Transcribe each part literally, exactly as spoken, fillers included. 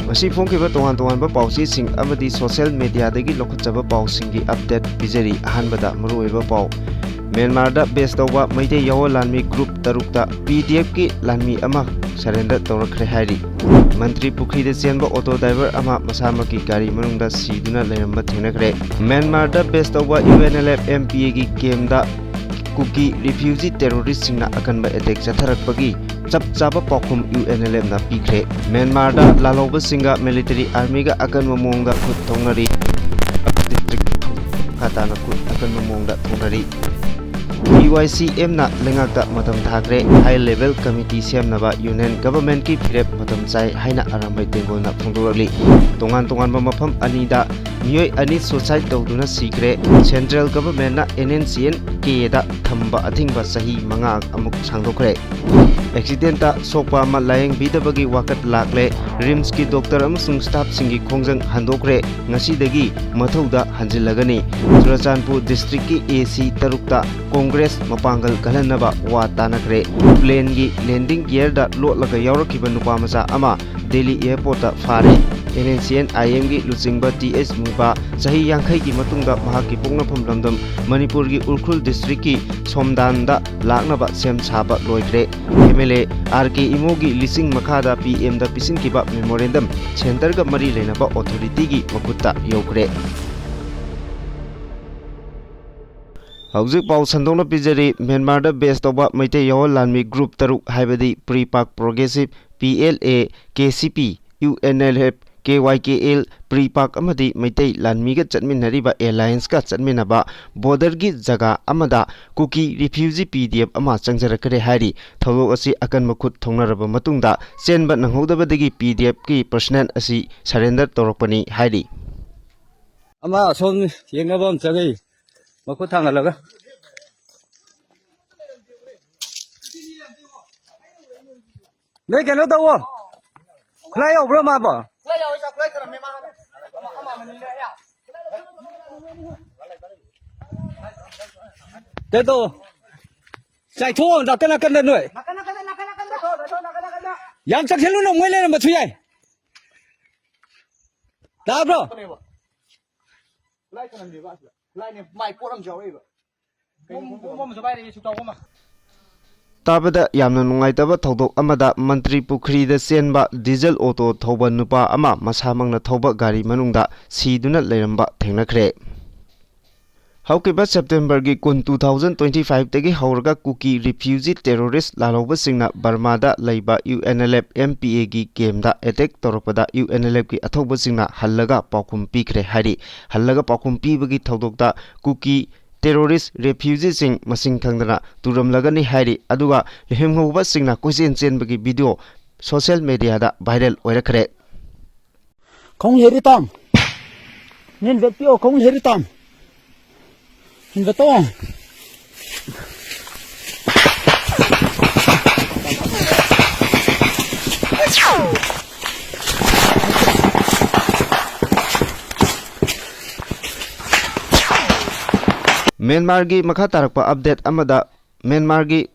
ꯉꯁꯤ ꯐꯣꯡꯈꯤꯕ ꯇꯣꯉꯥꯟ ꯇꯣꯉꯥꯟꯕ ꯄꯥꯎꯆꯦꯁꯤꯡ ꯑꯃꯗꯤ social mediaꯗꯒꯤ ꯂꯧꯈꯠꯆꯕ ꯄꯥꯎꯁꯤꯡꯒꯤ update ꯄꯤꯖꯔꯤ꯫ ꯑꯍꯥꯟꯕꯗ ꯃꯔꯨꯑꯣꯏꯕ ꯄꯥꯎ꯫ ꯃ꯭ꯌꯥꯟꯃꯥꯔꯗ base ꯇꯧꯕ ꯃꯩꯇꯩ ꯌꯥꯑꯣꯟ ꯂꯥꯟꯃꯤ group ꯇꯔꯨꯛꯇ P D Fꯀꯤ ꯂꯥꯟꯃꯤ ꯑꯃ surrender ꯇꯧꯔꯛꯈ꯭ꯔꯦ ꯍꯥꯏꯔꯤ꯫ ꯃꯟꯇ꯭ꯔꯤ ꯄꯨꯈ꯭ꯔꯤꯗ ꯆꯦꯟꯕ auto driver ꯑꯃ ꯃꯁꯥꯃꯛꯀꯤ ꯒꯥꯔꯤ ꯃꯅꯨꯡꯗ ꯁꯤꯗꯨꯅ ꯂꯩꯔꯝꯕ ꯊꯦꯡꯅꯈ꯭ꯔꯦ꯫ ꯃ꯭ꯌꯥꯟꯃꯥꯔꯗ base ꯇꯧꯕ U N L F M P Aꯒꯤ campꯇ ꯀꯨꯀꯤ refugee terroristꯁꯤꯡꯅ ꯑꯀꯟꯕ attack ꯆꯠꯊꯔꯛꯄꯒꯤ ꯆꯞ ꯆꯥꯕ ꯄꯥꯎꯈꯨꯝ U N L Fꯅ ꯄꯤꯈ꯭ꯔꯦ꯫ ꯃ꯭ꯌꯥꯟꯃꯥꯔꯗ ꯂꯥꯜꯍꯧꯕꯁꯤꯡꯒ military armyꯒ ꯑꯀꯟꯕ ꯃꯑꯣꯡꯗ ꯈꯨꯠ ꯊꯣꯛꯅꯔꯤ꯫ District ꯃꯈꯥ ꯇꯥꯅ ꯈꯨꯠ ꯑꯀꯟꯕ ꯃꯑꯣꯡꯗ ꯊꯣꯛꯅꯔꯤ꯫ P Y C Mꯅ ꯂꯩꯉꯥꯛꯇ ꯃꯇꯝ ꯊꯥꯈ꯭ꯔꯦ꯫ High level committee ꯁꯦꯝꯅꯕ union governmentꯀꯤ ꯐꯤꯔꯦꯞ ꯃꯇꯝ ꯆꯥꯏ ꯍꯥꯏꯅ ꯑꯔꯥꯝꯕꯥꯏ ꯇꯦꯡꯒꯣꯜꯅ ꯐꯣꯡꯗꯣꯔꯛꯂꯤ꯫ ꯇꯣꯉꯥꯟ ꯇꯣꯉꯥꯟꯕ ꯃꯐꯝ ꯑꯅꯤꯗ ꯃꯤꯑꯣꯏ ꯑꯅꯤ suicide ꯇꯧꯗꯨꯅ ꯁꯤꯈ꯭ꯔꯦ꯫ Central governmentꯅ N N C N Kꯗ ꯊꯝꯕ ꯑꯊꯤꯡꯕ ꯆꯍꯤ ꯃꯉꯥ ꯑꯃꯨꯛ ꯁꯥꯡꯗꯣꯛꯈ꯭ꯔꯦ꯫ Accidentꯇ ꯁꯣꯛꯄ ꯑꯃ ꯂꯥꯌꯦꯡꯕꯤꯗꯕꯒꯤ ꯋꯥꯀꯠ ꯂꯥꯛꯂꯦ꯫ RIMSꯀꯤ doctor ꯑꯃꯁꯨꯡ staffꯁꯤꯡꯒꯤ ꯈꯣꯡꯖꯪ ꯍꯟꯗꯣꯛꯈ꯭ꯔꯦ꯫ ꯉꯁꯤꯗꯒꯤ ꯃꯊꯧꯗ ꯍꯟꯖꯤꯜꯂꯒꯅꯤ꯫ ꯆꯨꯔꯆꯥꯟꯄꯨꯔ districtꯀꯤ A C ꯇꯔꯨꯛꯇ Congress ꯃꯄꯥꯡꯒꯜ ꯀꯜꯍꯟꯅꯕ ꯋꯥ ꯇꯥꯅꯈ꯭ꯔꯦ꯫ Planeꯒꯤ landing gearꯗ ꯂꯣꯠꯂꯒ ꯌꯥꯎꯔꯛꯈꯤꯕ ꯅꯨꯄꯥ ꯃꯆꯥ ꯑꯃ Delhi airportꯇ ꯐꯥꯔꯦ꯫ N N C N I Mꯒꯤ ꯂꯨꯆꯤꯡꯕ T H ꯃꯨꯕꯥ ꯆꯍꯤ ꯌꯥꯡꯈꯩꯒꯤ ꯃꯇꯨꯡꯗ ꯃꯍꯥꯛꯀꯤ ꯄꯣꯛꯅꯐꯝ ꯂꯝꯗꯝ ꯃꯅꯤꯄꯨꯔꯒꯤ ꯎꯈ꯭ꯔꯨꯜ districtꯀꯤ ꯁꯣꯝꯗꯥꯟꯗ ꯂꯥꯛꯅꯕ ꯁꯦꯝ ꯁꯥꯕ ꯂꯣꯏꯈ꯭ꯔꯦ꯫ M L A R K ꯏꯃꯣꯒꯤ ꯂꯤꯁꯤꯡ ꯃꯈꯥꯗ P Mꯗ ꯄꯤꯁꯤꯟꯈꯤꯕ memorandum centreꯒ ꯃꯔꯤ ꯂꯩꯅꯕ authorityꯒꯤ ꯃꯈꯨꯠꯇ ꯌꯧꯈ꯭ꯔꯦ꯫ ꯍꯧꯖꯤꯛ ꯄꯥꯎ ꯁꯟꯗꯣꯛꯅ ꯄꯤꯖꯔꯤ꯫ ꯃ꯭ꯌꯥꯟꯃꯥꯔꯗ base ꯇꯧꯕ ꯃꯩꯇꯩ ꯌꯥꯑꯣꯟ ꯂꯥꯟꯃꯤ group ꯇꯔꯨꯛ, ꯍꯥꯏꯕꯗꯤ PREPAK, Progressive, P L A, K C P, U N L F, K Y K L, PREPAK ꯑꯃꯗꯤ ꯃꯩꯇꯩ ꯂꯥꯟꯃꯤꯒ ꯆꯠꯃꯤꯟꯅꯔꯤꯕ allianceꯀ ꯆꯠꯃꯤꯟꯅꯕ borderꯒꯤ ꯖꯒꯥ ꯑꯃꯗ ꯀꯨꯀꯤ refugee P D F ꯑꯃ ꯆꯪꯖꯔꯛꯈ꯭ꯔꯦ ꯍꯥꯏꯔꯤ꯫ ꯊꯧꯗꯣꯛ ꯑꯁꯤ ꯑꯀꯟꯕ ꯈꯨꯠ ꯊꯣꯛꯅꯔꯕ ꯃꯇꯨꯡꯗ ꯆꯦꯟꯕ ꯅꯪꯍꯧꯗꯕꯗꯒꯤ P D Fꯀꯤ personnel ꯑꯁꯤ surrender ꯇꯧꯔꯛꯄꯅꯤ ꯍꯥꯏꯔꯤ꯫ ꯑꯃ ꯑꯁꯣꯝ ꯌꯦꯡꯅꯕ ꯑꯃ ꯆꯪꯉꯛꯏ, ꯃꯈꯨꯠ ꯊꯥꯡꯒꯠꯂꯒ꯫ ꯅꯣꯏ ꯀꯩꯅꯣ ꯇꯧꯋꯣ, ꯈꯨꯠꯂꯥꯏ ꯌꯥꯎꯕ꯭ꯔꯣ ꯃꯥꯕꯣ? ꯀꯩꯅꯣ ꯇꯧꯋꯣ, ꯆꯥꯏꯊꯣꯛꯑꯣ ꯅꯥꯀꯟ ꯅꯥꯀꯟꯗ ꯅꯣꯏ꯫ ꯌꯥꯝ ꯆꯪꯁꯤꯜꯂꯨꯅꯨ, ꯃꯣꯏ ꯂꯩꯔꯝꯕꯁꯨ ꯌꯥꯏ꯫ ꯇꯥꯕ꯭ꯔꯣ? ꯇꯥꯕꯗ ꯌꯥꯝꯅ ꯅꯨꯡꯉꯥꯏꯇꯕ ꯊꯧꯗꯣꯛ ꯑꯃꯗ ꯃꯟꯇ꯭ꯔꯤ ꯄꯨꯈ꯭ꯔꯤꯗ ꯆꯦꯟꯕ ꯗꯤꯖꯜ ꯑꯣꯇꯣ ꯊꯧꯕ ꯅꯨꯄꯥ ꯑꯃ ꯃꯁꯥꯃꯛꯅ ꯊꯧꯕ ꯒꯥꯔꯤ ꯃꯅꯨꯡꯗ ꯁꯤꯗꯨꯅ ꯂꯩꯔꯝꯕ ꯊꯦꯡꯅꯈ꯭ꯔꯦ꯫ ꯍꯧꯈꯤꯕ ꯁꯦꯞꯇꯦꯝꯕꯔꯒꯤ ꯀꯨꯟ, two thousand twenty five ꯇꯒꯤ ꯍꯧꯔꯒ ꯀꯨꯀꯤ ꯔꯤꯐ꯭ꯌꯨꯖꯤ ꯇꯦꯔꯣꯔꯤꯁ ꯂꯥꯜꯍꯧꯕꯁꯤꯡꯅ ꯕꯔꯃꯥꯗ ꯂꯩꯕ U N L F M P ꯑꯦꯒꯤ ꯀꯦꯝꯗ ꯑꯦꯇꯦꯛ ꯇꯧꯔꯛꯄꯗ ꯌꯨ ꯑꯦꯟ ꯑꯦꯜ ꯑꯦꯐꯀꯤ ꯑꯊꯧꯕꯁꯤꯡꯅ ꯍꯜꯂꯒ ꯄꯥꯎꯈꯨꯝ ꯄꯤꯈ꯭ꯔꯦ ꯍꯥꯏꯔꯤ꯫ ꯍꯜꯂꯒ ꯄꯥꯎꯈꯨꯝ ꯄꯤꯕꯒꯤ ꯊꯧꯗꯣꯛꯇ ꯀꯨꯀꯤ ꯇꯦꯔꯣꯔꯤꯁ ꯔꯦꯐ꯭ꯌꯨꯖꯤꯁꯤꯡ ꯃꯁꯤꯡ ꯈꯪꯗꯅ ꯇꯨꯔꯝꯂꯒꯅꯤ ꯍꯥꯏꯔꯤ꯫ ꯑꯗꯨꯒ ꯂꯦꯝꯍꯧꯕꯁꯤꯡꯅ ꯀꯣꯏꯆꯦꯟ ꯆꯦꯟꯕꯒꯤ ꯚꯤꯗꯤꯑꯣ ꯁꯣꯁꯤꯌꯦꯜ ꯃꯦꯗꯤꯌꯥꯗ ꯚꯥꯏꯔꯦꯜ ꯑꯣꯏꯔꯛꯈ꯭ꯔꯦ꯫ ꯈꯣꯡ ꯍꯦꯔꯤ ꯇꯥꯝ꯫ ꯅꯤꯟ ꯕꯦꯠ ꯄꯤꯌꯣ, ꯈꯣꯡ ꯍꯦꯔꯤ ꯇꯥꯝ꯫ ꯅꯤꯟ ꯕꯦꯠ ꯇꯣ꯫ ꯃ꯭ꯌꯥꯟꯃꯥꯔꯒꯤ ꯃꯈꯥ ꯇꯥꯔꯛꯄ ꯑꯞꯗꯦꯠ ꯑꯃꯗ, ꯃ꯭ꯌꯥꯟꯃꯥꯔꯒꯤ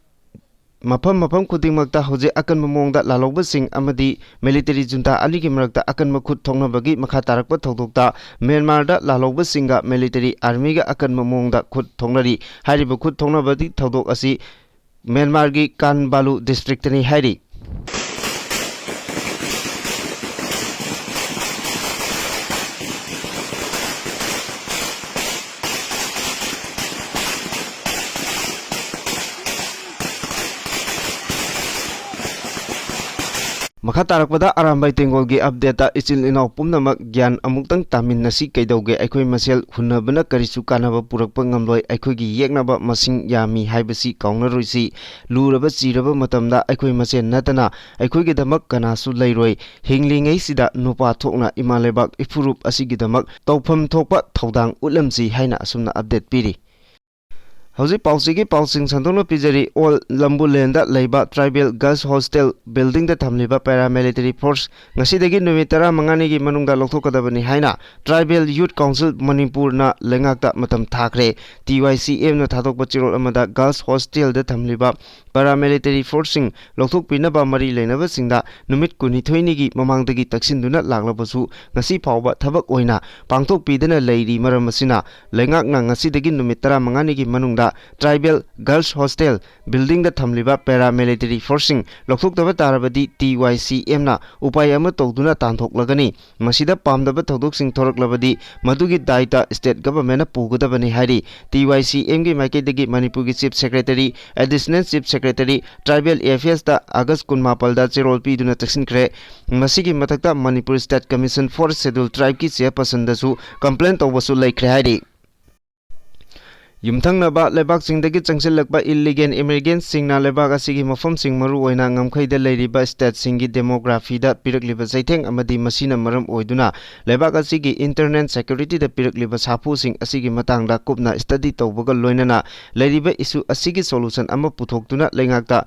ꯃꯐꯝ ꯃꯐꯝ ꯈꯨꯗꯤꯡꯃꯛꯇ ꯍꯧꯖꯤꯛ ꯑꯀꯟꯕ ꯃꯑꯣꯡꯗ ꯂꯥꯜꯍꯧꯕꯁꯤꯡ ꯑꯃꯗꯤ ꯃꯤꯂꯤꯇꯔꯤ ꯖꯨꯟꯇꯥ ꯑꯅꯤꯒꯤ ꯃꯔꯛꯇ ꯑꯀꯟꯕ ꯈꯨꯠ ꯊꯣꯛꯅꯕꯒꯤ ꯃꯈꯥ ꯇꯥꯔꯛꯄ ꯊꯧꯗꯣꯛꯇ ꯃ꯭ꯌꯥꯟꯃꯥꯔꯗ ꯂꯥꯜꯍꯧꯕꯁꯤꯡꯒ ꯃꯤꯂꯤꯇꯔꯤ ꯑꯥꯔꯃꯤꯒ ꯑꯀꯟꯕ ꯃꯑꯣꯡꯗ ꯈꯨꯠ ꯊꯣꯛꯅꯔꯤ꯫ ꯍꯥꯏꯔꯤꯕ ꯈꯨꯠ ꯊꯣꯛꯅꯕꯒꯤ ꯊꯧꯗꯣꯛ ꯑꯁꯤ ꯃ꯭ꯌꯥꯟꯃꯥꯔꯒꯤ ꯀꯥꯟꯕꯥꯂꯨ ꯗꯤꯁꯇ꯭ꯔꯤꯛꯇꯅꯤ ꯍꯥꯏꯔꯤ꯫ ꯃꯈꯥ ꯇꯥꯔꯛꯄꯗ ꯑꯔꯥꯝꯕꯥꯏ ꯇꯦꯡꯒꯣꯜꯒꯤ ꯑꯞꯗꯦꯠꯇ, ꯏꯆꯤꯜ ꯏꯅꯥꯎ ꯄꯨꯝꯅꯃꯛ ꯒ꯭ꯌꯥꯟ ꯑꯃꯨꯛꯇꯪ ꯇꯥꯃꯤꯟꯅꯁꯤ꯫ ꯀꯩꯗꯧꯒꯦ? ꯑꯩꯈꯣꯏ ꯃꯁꯦꯜ ꯍꯨꯟꯅꯕꯅ ꯀꯔꯤꯁꯨ ꯀꯥꯟꯅꯕ ꯄꯨꯔꯛꯄ ꯉꯝꯂꯣꯏ꯫ ꯑꯩꯈꯣꯏꯒꯤ ꯌꯦꯛꯅꯕ ꯃꯁꯤꯡ ꯌꯥꯝꯃꯤ ꯍꯥꯏꯕꯁꯤ ꯀꯥꯎꯅꯔꯣꯏꯁꯤ꯫ ꯂꯨꯔꯕ ꯆꯤꯔꯕ ꯃꯇꯝꯗ ꯑꯩꯈꯣꯏ ꯃꯁꯦꯟ ꯅꯠꯇꯅ ꯑꯩꯈꯣꯏꯒꯤꯗꯃꯛ ꯀꯅꯥꯁꯨ ꯂꯩꯔꯣꯏ꯫ ꯍꯤꯡꯂꯤꯉꯩꯁꯤꯗ ꯅꯨꯄꯥ ꯊꯣꯛꯅ ꯏꯃꯥ ꯂꯩꯕꯥꯛ ꯏꯐꯨꯔꯨꯞ ꯑꯁꯤꯒꯤꯗꯃꯛ ꯇꯧꯐꯝ ꯊꯣꯛꯄ ꯊꯧꯗꯥꯡ ꯎꯠꯂꯝꯁꯤ ꯍꯥꯏꯅ ꯑꯁꯨꯝꯅ ꯑꯞꯗꯦꯠ ꯄꯤꯔꯤ꯫ ꯍꯧꯖꯤꯛ ꯄꯥꯎꯆꯦꯒꯤ ꯄꯥꯎꯁꯤꯡ ꯁꯟꯗꯣꯛꯅ ꯄꯤꯖꯔꯤ꯫ ꯑꯣꯜ ꯂꯝꯕꯨꯂꯦꯟꯗ ꯂꯩꯕ Tribal Girls Hostel buildingꯗ ꯊꯝꯂꯤꯕ paramilitary force ꯉꯁꯤꯗꯒꯤ ꯅꯨꯃꯤꯠ ꯇꯔꯥꯃꯉꯥꯅꯤꯒꯤ ꯃꯅꯨꯡꯗ ꯂꯧꯊꯣꯛꯀꯗꯕꯅꯤ ꯍꯥꯏꯅ Tribal Youth Council ꯃꯅꯤꯄꯨꯔꯅ ꯂꯩꯉꯥꯛꯇ ꯃꯇꯝ ꯊꯥꯈ꯭ꯔꯦ꯫ TYCMꯅ ꯊꯥꯗꯣꯛꯄ ꯆꯦꯔꯣꯜ ꯑꯃꯗ Girls Hostelꯗ ꯊꯝꯂꯤꯕ paramilitary forceꯁꯤꯡ ꯂꯧꯊꯣꯛꯄꯤꯅꯕ ꯃꯔꯤ ꯂꯩꯅꯕꯁꯤꯡꯗ ꯅꯨꯃꯤꯠ ꯀꯨꯟꯅꯤꯊꯣꯏꯅꯤꯒꯤ ꯃꯃꯥꯡꯗꯒꯤ ꯇꯛꯁꯤꯟꯗꯨꯅ ꯂꯥꯛꯂꯕꯁꯨ ꯉꯁꯤ ꯐꯥꯎꯕ ꯊꯕꯛ ꯑꯣꯏꯅ ꯄꯥꯡꯊꯣꯛꯄꯤꯗꯅ ꯂꯩꯔꯤ꯫ ꯃꯔꯝ ꯑꯁꯤꯅ ꯂꯩꯉꯥꯛꯅ ꯉꯁꯤꯗꯒꯤ ꯅꯨꯃꯤꯠ ꯇꯔꯥꯃꯉꯥꯅꯤꯒꯤ ꯃꯅꯨꯡꯗ Tribal Girls Hostel buildingꯗ ꯊꯝꯂꯤꯕ paramilitary forceꯁꯤꯡ ꯂꯧꯊꯣꯛꯇꯕ ꯇꯥꯔꯕꯗꯤ TYCMꯅ ꯎꯄꯥꯏ ꯑꯃ ꯇꯧꯗꯨꯅ ꯇꯥꯟꯊꯣꯛꯂꯒꯅꯤ꯫ ꯃꯁꯤꯗ ꯄꯥꯝꯗꯕ ꯊꯧꯗꯣꯛꯁꯤꯡ ꯊꯣꯔꯛꯂꯕꯗꯤ ꯃꯗꯨꯒꯤ ꯗꯥꯏꯇ state governmentꯅ ꯄꯨꯒꯗꯕꯅꯤ ꯍꯥꯏꯔꯤ꯫ TYCMꯒꯤ ꯃꯥꯏꯀꯩꯗꯒꯤ ꯃꯅꯤꯄꯨꯔꯒꯤ Chief Secretary, Additional Chief Secretary, Tribal Affairsꯇ August ꯀꯨꯟꯃꯥꯄꯜꯗ ꯆꯦꯔꯣꯜ ꯄꯤꯗꯨꯅ ꯆꯦꯛꯁꯤꯟꯈ꯭ꯔꯦ꯫ ꯃꯁꯤꯒꯤ ꯃꯊꯛꯇ Manipur State Commission for Scheduled Tribeꯀꯤ chairpersonꯗꯁꯨ complain ꯇꯧꯕꯁꯨ ꯂꯩꯈ꯭ꯔꯦ ꯍꯥꯏꯔꯤ꯫ ꯌꯨꯝꯊꯪꯅꯕ ꯂꯩꯕꯥꯛꯁꯤꯡꯗꯒꯤ ꯆꯪꯁꯤꯜꯂꯛꯄ illegal immigrantꯁꯤꯡꯅ ꯂꯩꯕꯥꯛ ꯑꯁꯤꯒꯤ ꯃꯐꯝꯁꯤꯡ, ꯃꯔꯨꯑꯣꯏꯅ ꯉꯝꯈꯩꯗ ꯂꯩꯔꯤꯕ stateꯁꯤꯡꯒꯤ demographyꯗ ꯄꯤꯔꯛꯂꯤꯕ ꯆꯩꯊꯦꯡ ꯑꯃꯗꯤ ꯃꯁꯤꯅ ꯃꯔꯝ ꯑꯣꯏꯗꯨꯅ ꯂꯩꯕꯥꯛ ꯑꯁꯤꯒꯤ internal securityꯗ ꯄꯤꯔꯛꯂꯤꯕ ꯁꯥꯐꯨꯁꯤꯡ ꯑꯁꯤꯒꯤ ꯃꯇꯥꯡꯗ ꯀꯨꯞꯅ study ꯇꯧꯕꯒ ꯂꯣꯏꯅꯅ ꯂꯩꯔꯤꯕ issue ꯑꯁꯤꯒꯤ solution ꯑꯃ ꯄꯨꯊꯣꯛꯇꯨꯅ ꯂꯩꯉꯥꯛꯇ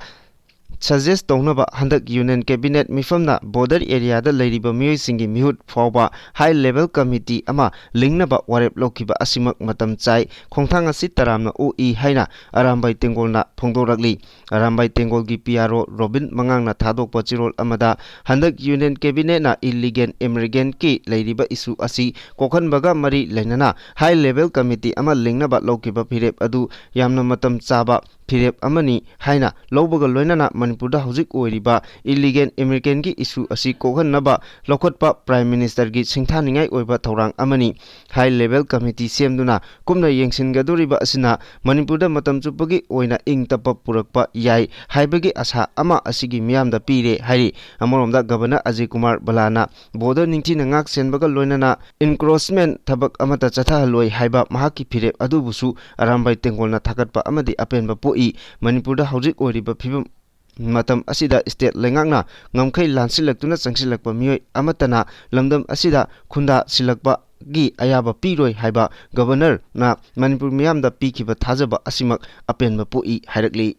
suggest ꯇꯧꯅꯕ ꯍꯟꯗꯛ Union Cabinet ꯃꯤꯐꯝꯅ border areaꯗ ꯂꯩꯔꯤꯕ ꯃꯤꯑꯣꯏꯁꯤꯡꯒꯤ ꯃꯤꯍꯨꯠ ꯐꯥꯎꯕ high level committee ꯑꯃ ꯂꯤꯡꯅꯕ ꯋꯥꯔꯦꯞ ꯂꯧꯈꯤꯕ ꯑꯁꯤꯃꯛ ꯃꯇꯝ ꯆꯥꯏ꯫ ꯈꯣꯡꯊꯥꯡ ꯑꯁꯤ ꯇꯔꯥꯝꯅ ꯑꯣꯛꯏ ꯍꯥꯏꯅ ꯑꯔꯥꯝꯕꯥꯏ ꯇꯦꯡꯒꯣꯜꯅ ꯐꯣꯡꯗꯣꯔꯛꯂꯤ꯫ ꯑꯔꯥꯝꯕꯥꯏ ꯇꯦꯡꯒꯣꯜꯒꯤ PRO ꯔꯣꯕꯤꯟ ꯃꯉꯥꯡꯅ ꯊꯥꯗꯣꯛꯄ ꯆꯦꯔꯣꯜ ꯑꯃꯗ ꯍꯟꯗꯛ Union Cabinetꯅ illegal immigrantꯀꯤ ꯂꯩꯔꯤꯕ issue ꯑꯁꯤ ꯀꯣꯛꯍꯟꯕꯒ ꯃꯔꯤ ꯂꯩꯅꯅ high level committee ꯑꯃ ꯂꯤꯡꯅꯕ ꯂꯧꯈꯤꯕ ꯐꯤꯔꯦꯞ ꯑꯗꯨ ꯌꯥꯝꯅ ꯃꯇꯝ ꯆꯥꯕ ꯐꯤꯔꯦꯞ ꯑꯃꯅꯤ ꯍꯥꯏꯅ ꯂꯧꯕꯒ ꯂꯣꯏꯅꯅ ꯃꯅꯤꯄꯨꯔꯗ ꯍꯧꯖꯤꯛ ꯑꯣꯏꯔꯤꯕ illegal immigrantꯀꯤ issue ꯑꯁꯤ ꯀꯣꯛꯍꯟꯅꯕ ꯂꯧꯈꯠꯄ Prime Ministerꯒꯤ ꯁꯤꯡꯊꯥꯅꯤꯡꯉꯥꯏ ꯑꯣꯏꯕ ꯊꯧꯔꯥꯡ ꯑꯃꯅꯤ꯫ High level committee ꯁꯦꯝꯗꯨꯅ ꯀꯨꯞꯅ ꯌꯦꯡꯁꯤꯟꯒꯗꯧꯔꯤꯕ ꯑꯁꯤꯅ ꯃꯅꯤꯄꯨꯔꯗ ꯃꯇꯝ ꯆꯨꯞꯄꯒꯤ ꯑꯣꯏꯅ ꯏꯪ ꯇꯞꯄ ꯄꯨꯔꯛꯄ ꯌꯥꯏ ꯍꯥꯏꯕꯒꯤ ꯑꯁꯥ ꯑꯃ ꯑꯁꯤꯒꯤ ꯃꯤꯌꯥꯝꯗ ꯄꯤꯔꯦ ꯍꯥꯏꯔꯤ꯫ ꯑꯃꯔꯣꯝꯗ Governor ꯑꯖꯌ ꯀꯨꯃꯥꯔ ꯚꯜꯂꯥꯅ border ꯅꯤꯡꯊꯤꯅ ꯉꯥꯛ ꯁꯦꯟꯕꯒ ꯂꯣꯏꯅꯅ encroachment ꯊꯕꯛ ꯑꯃꯠꯇ ꯆꯠꯊꯍꯜꯂꯣꯏ ꯍꯥꯏꯕ ꯃꯍꯥꯛꯀꯤ ꯐꯤꯔꯦꯞ ꯑꯗꯨꯕꯨꯁꯨ ꯑꯔꯥꯝꯕꯥꯏ ꯇꯦꯡꯒꯣꯜꯅ ꯊꯥꯒꯠꯄ ꯑꯃꯗꯤ ꯑꯄꯦꯟꯕ ꯄꯣꯛꯏ꯫ ꯃꯅꯤꯄꯨꯔꯗ ꯍꯧꯖꯤꯛ ꯑꯣꯏꯔꯤꯕ ꯐꯤꯕꯝ ꯃꯇꯝ ꯑꯁꯤꯗ state ꯂꯩꯉꯥꯛꯅ ꯉꯝꯈꯩ ꯂꯥꯟꯁꯤꯜꯂꯛꯇꯨꯅ ꯆꯪꯁꯤꯜꯂꯛꯄ ꯃꯤꯑꯣꯏ ꯑꯃꯠꯇꯅ ꯂꯝꯗꯝ ꯑꯁꯤꯗ ꯈꯨꯟꯗꯥ ꯁꯤꯜꯂꯛꯄ ꯒꯤ ꯑꯌꯥꯕ ꯄꯤꯔꯣꯏ ꯍꯥꯏꯕ ꯒꯕꯔꯅꯔꯅ ꯃꯅꯤꯄꯨꯔ ꯃꯤꯌꯥꯝꯗ ꯄꯤꯈꯤꯕ ꯊꯥꯖꯕ ꯑꯁꯤꯃꯛ ꯑꯄꯦꯟꯕ ꯄꯣꯛꯏ ꯍꯥꯏꯔꯛꯂꯤ꯫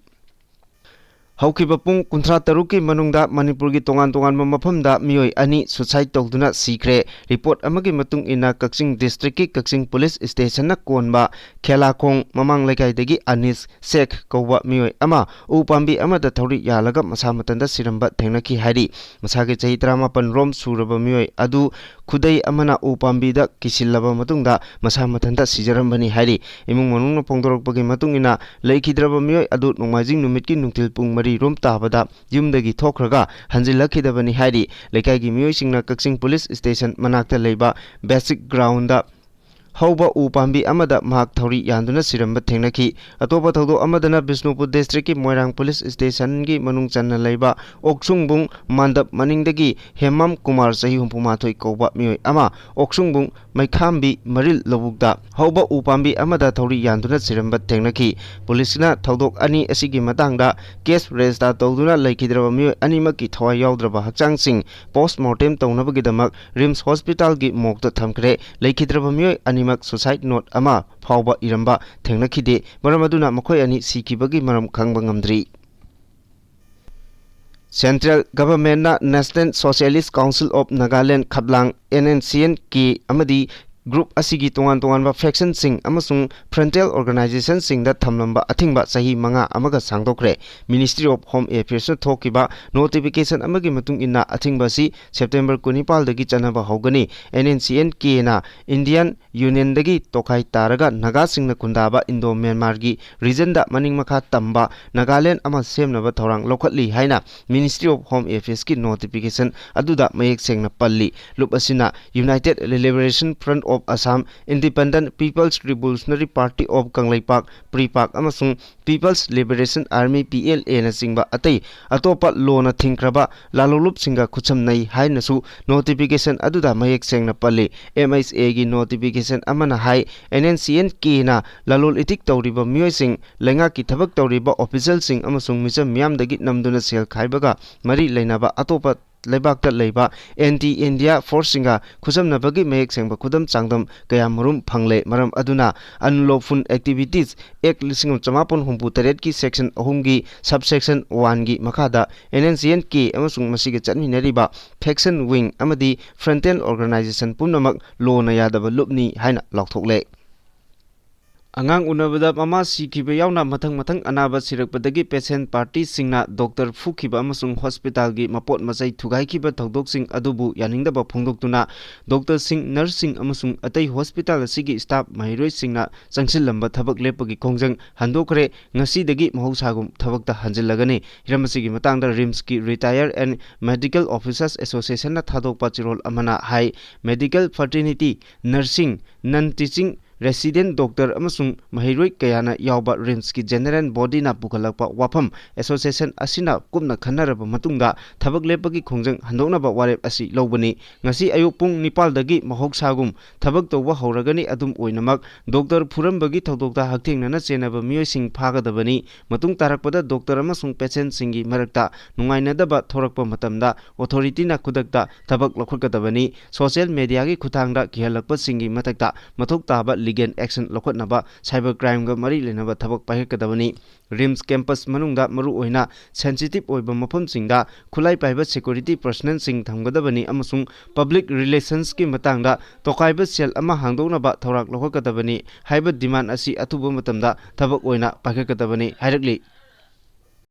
ꯍꯧꯈꯤꯕ ꯄꯨꯡ ꯀꯨꯟꯊ꯭ꯔꯥ ꯇꯔꯨꯛꯀꯤ ꯃꯅꯨꯡꯗ ꯃꯅꯤꯄꯨꯔꯒꯤ ꯇꯣꯉꯥꯟ ꯇꯣꯉꯥꯟꯕ ꯃꯐꯝꯗ ꯃꯤꯑꯣꯏ ꯑꯅꯤ suicide ꯇꯧꯗꯨꯅ ꯁꯤꯈ꯭ꯔꯦ꯫ Report ꯑꯃꯒꯤ ꯃꯇꯨꯡ ꯏꯟꯅ, ꯀꯛꯆꯤꯡ districtꯀꯤ ꯀꯛꯆꯤꯡ police stationꯅ ꯀꯣꯟꯕ ꯈꯦꯂꯥꯈꯣꯡ ꯃꯃꯥꯡ ꯂꯩꯀꯥꯏꯗꯒꯤ ꯑꯅꯤꯁ ꯁꯦꯈ ꯀꯧꯕ ꯃꯤꯑꯣꯏ ꯑꯃ ꯎ ꯄꯥꯝꯕꯤ ꯑꯃꯗ ꯊꯧꯔꯤ ꯌꯥꯜꯂꯒ ꯃꯁꯥ ꯃꯊꯟꯇ ꯁꯤꯔꯝꯕ ꯊꯦꯡꯅꯈꯤ ꯍꯥꯏꯔꯤ꯫ ꯃꯁꯥꯒꯤ ꯆꯍꯤ ꯇꯔꯥꯃꯥꯄꯟ ꯔꯣꯝ ꯁꯨꯔꯕ ꯃꯤꯑꯣꯏ ꯑꯗꯨ ꯈꯨꯗꯩ ꯑꯃꯅ ꯎ ꯄꯥꯝꯕꯤꯗ ꯀꯤꯁꯤꯜꯂꯕ ꯃꯇꯨꯡꯗ ꯃꯁꯥ ꯃꯊꯟꯇ ꯁꯤꯖꯔꯝꯕꯅꯤ ꯍꯥꯏꯔꯤ꯫ ꯏꯃꯨꯡ ꯃꯅꯨꯡꯅ ꯐꯣꯡꯗꯣꯔꯛꯄꯒꯤ ꯃꯇꯨꯡ ꯏꯟꯅ, ꯂꯩꯈꯤꯗ꯭ꯔꯕ ꯃꯤꯑꯣꯏ ꯑꯗꯨ ꯅꯣꯡꯃꯥꯏꯖꯤꯡ ꯅꯨꯃꯤꯠꯀꯤ ꯅꯨꯡꯊꯤꯜ ꯄꯨꯡ ꯃꯔꯤ ꯔꯣꯝ ꯇꯥꯕꯗ ꯌꯨꯝꯗꯒꯤ ꯊꯣꯛꯈ꯭ꯔꯒ ꯍꯟꯖꯤꯜꯂꯛꯈꯤꯗꯕꯅꯤ ꯍꯥꯏꯔꯤ꯫ ꯂꯩꯀꯥꯏꯒꯤ ꯃꯤꯑꯣꯏꯁꯤꯡꯅ ꯀꯛꯆꯤꯡ police station ꯃꯅꯥꯛꯇ ꯂꯩꯕ basic groundꯗ ꯍꯧꯕ ꯎ ꯄꯥꯝꯕꯤ ꯑꯃꯗ ꯃꯍꯥꯛ ꯊꯧꯔꯤ ꯌꯥꯟꯗꯨꯅ ꯁꯤꯔꯝꯕ ꯊꯦꯡꯅꯈꯤ꯫ ꯑꯇꯣꯞꯄ ꯊꯧꯗꯣꯛ ꯑꯃꯗꯅ, ꯕꯤꯁꯅꯨꯄꯨꯔ districtꯀꯤ ꯃꯣꯏꯔꯥꯡ police stationꯒꯤ ꯃꯅꯨꯡ ꯆꯟꯅ ꯂꯩꯕ ꯑꯣꯛꯁꯨꯡꯕꯨꯡ ꯃꯥꯟꯗꯞ ꯃꯅꯤꯡꯗꯒꯤ ꯍꯦꯃꯥꯝ ꯀꯨꯃꯥꯔ, ꯆꯍꯤ ꯍꯨꯝꯐꯨ ꯃꯥꯊꯣꯏ ꯀꯧꯕ ꯃꯤꯑꯣꯏ ꯑꯃ ꯑꯣꯛꯁꯨꯡꯕꯨꯡ ꯃꯩꯈꯥꯝꯕꯤ ꯃꯔꯤꯜ ꯂꯧꯕꯨꯛꯇ ꯍꯧꯕ ꯎ ꯄꯥꯝꯕꯤ ꯑꯃꯗ ꯊꯧꯔꯤ ꯌꯥꯟꯗꯨꯅ ꯁꯤꯔꯝꯕ ꯊꯦꯡꯅꯈꯤ꯫ Policeꯅ ꯊꯧꯗꯣꯛ ꯑꯅꯤ ꯑꯁꯤꯒꯤ ꯃꯇꯥꯡꯗ case register ꯇꯧꯗꯨꯅ ꯂꯩꯈꯤꯗ꯭ꯔꯕ ꯃꯤꯑꯣꯏ ꯑꯅꯤꯃꯛꯀꯤ ꯊꯋꯥꯏ ꯌꯥꯎꯗ꯭ꯔꯕ ꯍꯛꯆꯥꯡꯁꯤꯡ post mortem ꯇꯧꯅꯕꯒꯤꯗꯃꯛ RIMS hospitalꯒꯤ morgueꯇ ꯊꯝꯈ꯭ꯔꯦ꯫ ꯂꯩꯈꯤꯗ꯭ꯔꯕ ꯃꯤꯑꯣꯏ ꯑꯅꯤꯃꯛ suicide note ꯑꯃ ꯐꯥꯎꯕ ꯏꯔꯝꯕ ꯊꯦꯡꯅꯈꯤꯗꯦ꯫ ꯃꯔꯝ ꯑꯗꯨꯅ ꯃꯈꯣꯏ ꯑꯅꯤ ꯁꯤꯈꯤꯕꯒꯤ ꯃꯔꯝ ꯈꯪꯕ ꯉꯝꯗ꯭ꯔꯤ꯫ Central Governmentꯅ National Socialist Council of Nagaland ꯈꯞꯂꯥꯡ, NSCN-K, ꯑꯃꯗꯤ group ꯑꯁꯤꯒꯤ ꯇꯣꯉꯥꯟ ꯇꯣꯉꯥꯟꯕ factionꯁꯤꯡ ꯑꯃꯁꯨꯡ frontal organizationꯁꯤꯡꯗ ꯊꯝꯂꯝꯕ ꯑꯊꯤꯡꯕ ꯆꯍꯤ ꯃꯉꯥ ꯑꯃꯒ ꯁꯥꯡꯗꯣꯛꯈ꯭ꯔꯦ꯫ Ministry of Home Affairsꯅ ꯊꯣꯛꯈꯤꯕ notification ꯑꯃꯒꯤ ꯃꯇꯨꯡ ꯏꯟꯅ, ꯑꯊꯤꯡꯕ ꯑꯁꯤ September ꯀꯨꯟꯅꯤꯄꯥꯜꯗꯒꯤ ꯆꯠꯅꯕ ꯍꯧꯒꯅꯤ꯫ NSCN-Kꯅ Indian Unionꯗꯒꯤ ꯇꯣꯈꯥꯏ ꯇꯥꯔꯒ ꯅꯥꯒꯥꯁꯤꯡꯅ ꯈꯨꯟꯗꯥꯕ Indo-Myanmarꯒꯤ regionꯗ ꯃꯅꯤꯡ ꯃꯈꯥ ꯇꯝꯕ ꯅꯥꯒꯥꯂꯦꯟ ꯑꯃ ꯁꯦꯝꯅꯕ ꯊꯧꯔꯥꯡ ꯂꯧꯈꯠꯂꯤ ꯍꯥꯏꯅ Ministry of Home Affairsꯀꯤ notification ꯑꯗꯨꯗ ꯃꯌꯦꯛ ꯁꯦꯡꯅ ꯄꯜꯂꯤ꯫ ꯂꯨꯞ ꯑꯁꯤꯅ United Liberation Front of Assam, Independent People's Revolutionary Party of Kangleipak, PREPAK, ꯑꯃꯁꯨꯡ People's Liberation Army, PLAꯅꯆꯤꯡꯕ ꯑꯇꯩ ꯑꯇꯣꯞꯄ ꯂꯣꯅ ꯊꯤꯡꯈ꯭ꯔꯕ ꯂꯥꯂꯣꯡꯂꯨꯞꯁꯤꯡꯒ ꯈꯨꯠꯁꯝꯅꯩ ꯍꯥꯏꯅꯁꯨ notification ꯑꯗꯨꯗ ꯃꯌꯦꯛ ꯁꯦꯡꯅ ꯄꯜꯂꯤ꯫ MHAꯒꯤ notification ꯑꯃꯅ ꯍꯥꯏ, NSCN-Kꯅ ꯂꯂꯣꯟ ꯏꯇꯤꯛ ꯇꯧꯔꯤꯕ ꯃꯤꯑꯣꯏꯁꯤꯡ, ꯂꯩꯉꯥꯛꯀꯤ ꯊꯕꯛ ꯇꯧꯔꯤꯕ officialꯁꯤꯡ ꯑꯃꯁꯨꯡ ꯃꯤꯆꯝ ꯃꯤꯌꯥꯝꯗꯒꯤ ꯅꯝꯗꯨꯅ ꯁꯦꯜ ꯈꯥꯏꯕꯒ ꯃꯔꯤ ꯂꯩꯅꯕ ꯑꯇꯣꯞꯄ ꯂꯩꯕꯥꯛꯇ ꯂꯩꯕ ꯑꯦꯟꯇꯤ ꯏꯟꯗꯤꯌꯥ ꯐꯣꯔꯁꯁꯤꯡꯒ ꯈꯨꯠꯁꯝꯅꯕꯒꯤ ꯃꯌꯦꯛ ꯁꯦꯡꯕ ꯈꯨꯗꯝ ꯆꯥꯡꯗꯝ ꯀꯌꯥ ꯃꯔꯨꯝ ꯐꯪꯂꯦ꯫ ꯃꯔꯝ ꯑꯗꯨꯅ Unlawful Activities Act ꯂꯤꯁꯤꯡ ꯑꯃ ꯆꯃꯥꯄꯟ ꯍꯨꯝꯐꯨ ꯇꯔꯦꯠꯀꯤ section ꯑꯍꯨꯝꯒꯤ subsection one ꯒꯤ ꯃꯈꯥꯗ N N C N K ꯑꯃꯁꯨꯡ ꯃꯁꯤꯒ ꯆꯠꯃꯤꯟꯅꯔꯤꯕ faction, wing ꯑꯃꯗꯤ frontal organization ꯄꯨꯝꯅꯃꯛ ꯂꯣꯅ ꯌꯥꯗꯕ ꯂꯨꯞꯅꯤ ꯍꯥꯏꯅ ꯂꯥꯎꯊꯣꯛꯂꯦ꯫ ꯑꯉꯥꯡ ꯎꯅꯕꯗ ꯃꯃꯥ ꯁꯤꯈꯤꯕ ꯌꯥꯎꯅ ꯃꯊꯪ ꯃꯊꯪ ꯑꯅꯥꯕ ꯁꯤꯔꯛꯄꯗꯒꯤ patient party ꯁꯤꯡꯅ doctor ꯐꯨꯈꯤꯕ ꯑꯃꯁꯨꯡ hospital ꯒꯤ ꯃꯄꯣꯠ ꯃꯆꯩ ꯊꯨꯒꯥꯏꯈꯤꯕ ꯊꯧꯗꯣꯛꯁꯤꯡ ꯑꯗꯨꯕꯨ ꯌꯥꯅꯤꯡꯗꯕ ꯐꯣꯡꯗꯣꯛꯇꯨꯅ doctor ꯁꯤꯡ, nurse ꯁꯤꯡ ꯑꯃꯁꯨꯡ ꯑꯇꯩ hospital ꯑꯁꯤꯒꯤ staff ꯃꯍꯩꯔꯣꯏꯁꯤꯡꯅ ꯆꯪꯁꯤꯜꯂꯝꯕ ꯊꯕꯛ ꯂꯦꯞꯄꯒꯤ ꯈꯣꯡꯖꯪ ꯍꯟꯗꯣꯛꯈ꯭ꯔꯦ꯫ ꯉꯁꯤꯗꯒꯤ ꯃꯍꯧꯁꯥꯒꯨꯝ ꯊꯕꯛꯇ ꯍꯟꯖꯤꯜꯂꯒꯅꯤ꯫ ꯍꯤꯔꯝ ꯑꯁꯤꯒꯤ ꯃꯇꯥꯡꯗ RIMS ꯀꯤ Retire and Medical Officers Association ꯅ ꯊꯥꯗꯣꯛꯄ ꯆꯤꯔꯣꯜ ꯑꯃꯅ ꯍꯥꯏ, medical fraternity, nursing, non teaching, resident doctor ꯑꯃꯁꯨꯡ ꯃꯍꯩꯔꯣꯏ ꯀꯌꯥꯅ ꯌꯥꯎꯕ RIMS ꯀꯤ general body ꯅ ꯄꯨꯈꯠꯂꯛꯄ ꯋꯥꯐꯝ association ꯑꯁꯤꯅ ꯀꯨꯞꯅ ꯈꯟꯅꯔꯕ ꯃꯇꯨꯡꯗ ꯊꯕꯛ ꯂꯦꯞꯄꯒꯤ ꯈꯣꯡꯖꯪ ꯍꯟꯗꯣꯛꯅꯕ ꯋꯥꯔꯦꯞ ꯑꯁꯤ ꯂꯧꯕꯅꯤ꯫ ꯉꯁꯤ ꯑꯌꯨꯛ ꯄꯨꯡ ꯅꯤꯄꯥꯜꯗꯒꯤ ꯃꯍꯧꯁꯥꯒꯨꯝ ꯊꯕꯛ ꯇꯧꯕ ꯍꯧꯔꯒꯅꯤ꯫ ꯑꯗꯨꯝ ꯑꯣꯏꯅꯃꯛ, doctor ꯐꯨꯔꯝꯕꯒꯤ ꯊꯧꯗꯣꯛꯇ ꯍꯛꯊꯦꯡꯅꯅ ꯆꯦꯟꯅꯕ ꯃꯤꯑꯣꯏꯁꯤꯡ ꯐꯥꯒꯗꯕꯅꯤ꯫ ꯃꯇꯨꯡ ꯇꯥꯔꯛꯄꯗ doctor ꯑꯃꯁꯨꯡ patient ꯁꯤꯡꯒꯤ ꯃꯔꯛꯇ ꯅꯨꯡꯉꯥꯏꯅꯗꯕ ꯊꯣꯔꯛꯄ ꯃꯇꯝꯗ authority ꯅ ꯈꯨꯗꯛꯇ ꯊꯕꯛ ꯂꯧꯈꯠꯀꯗꯕꯅꯤ꯫ Social media ꯒꯤ ꯈꯨꯠꯊꯥꯡꯗ ꯀꯤꯍꯜꯂꯛꯄꯁꯤꯡꯒꯤ ꯃꯊꯛꯇ ꯃꯊꯧ ꯇꯥꯕ legal action ꯂꯧꯈꯠꯅꯕ cyber crime ꯒ ꯃꯔꯤ ꯂꯩꯅꯕ ꯊꯕꯛ ꯄꯥꯏꯈꯠꯀꯗꯕꯅꯤ꯫ RIMS campus ꯃꯅꯨꯡꯗ ꯃꯔꯨꯑꯣꯏꯅ sensitive ꯑꯣꯏꯕ ꯃꯐꯝꯁꯤꯡꯗ ꯈꯨꯠꯂꯥꯏ ꯄꯥꯏꯕ security personnel ꯁꯤꯡ ꯊꯝꯒꯗꯕꯅꯤ ꯑꯃꯁꯨꯡ public relations ꯀꯤ ꯃꯇꯥꯡꯗ ꯇꯣꯈꯥꯏꯕ cell ꯑꯃ ꯍꯥꯡꯗꯣꯛꯅꯕ ꯊꯧꯔꯥꯡ ꯂꯧꯈꯠꯀꯗꯕꯅꯤ ꯍꯥꯏꯕ demand ꯑꯁꯤ ꯑꯊꯨꯕ ꯃꯇꯝꯗ ꯊꯕꯛ ꯑꯣꯏꯅ ꯄꯥꯏꯈꯠꯀꯗꯕꯅꯤ ꯍꯥꯏꯔꯛꯂꯤ꯫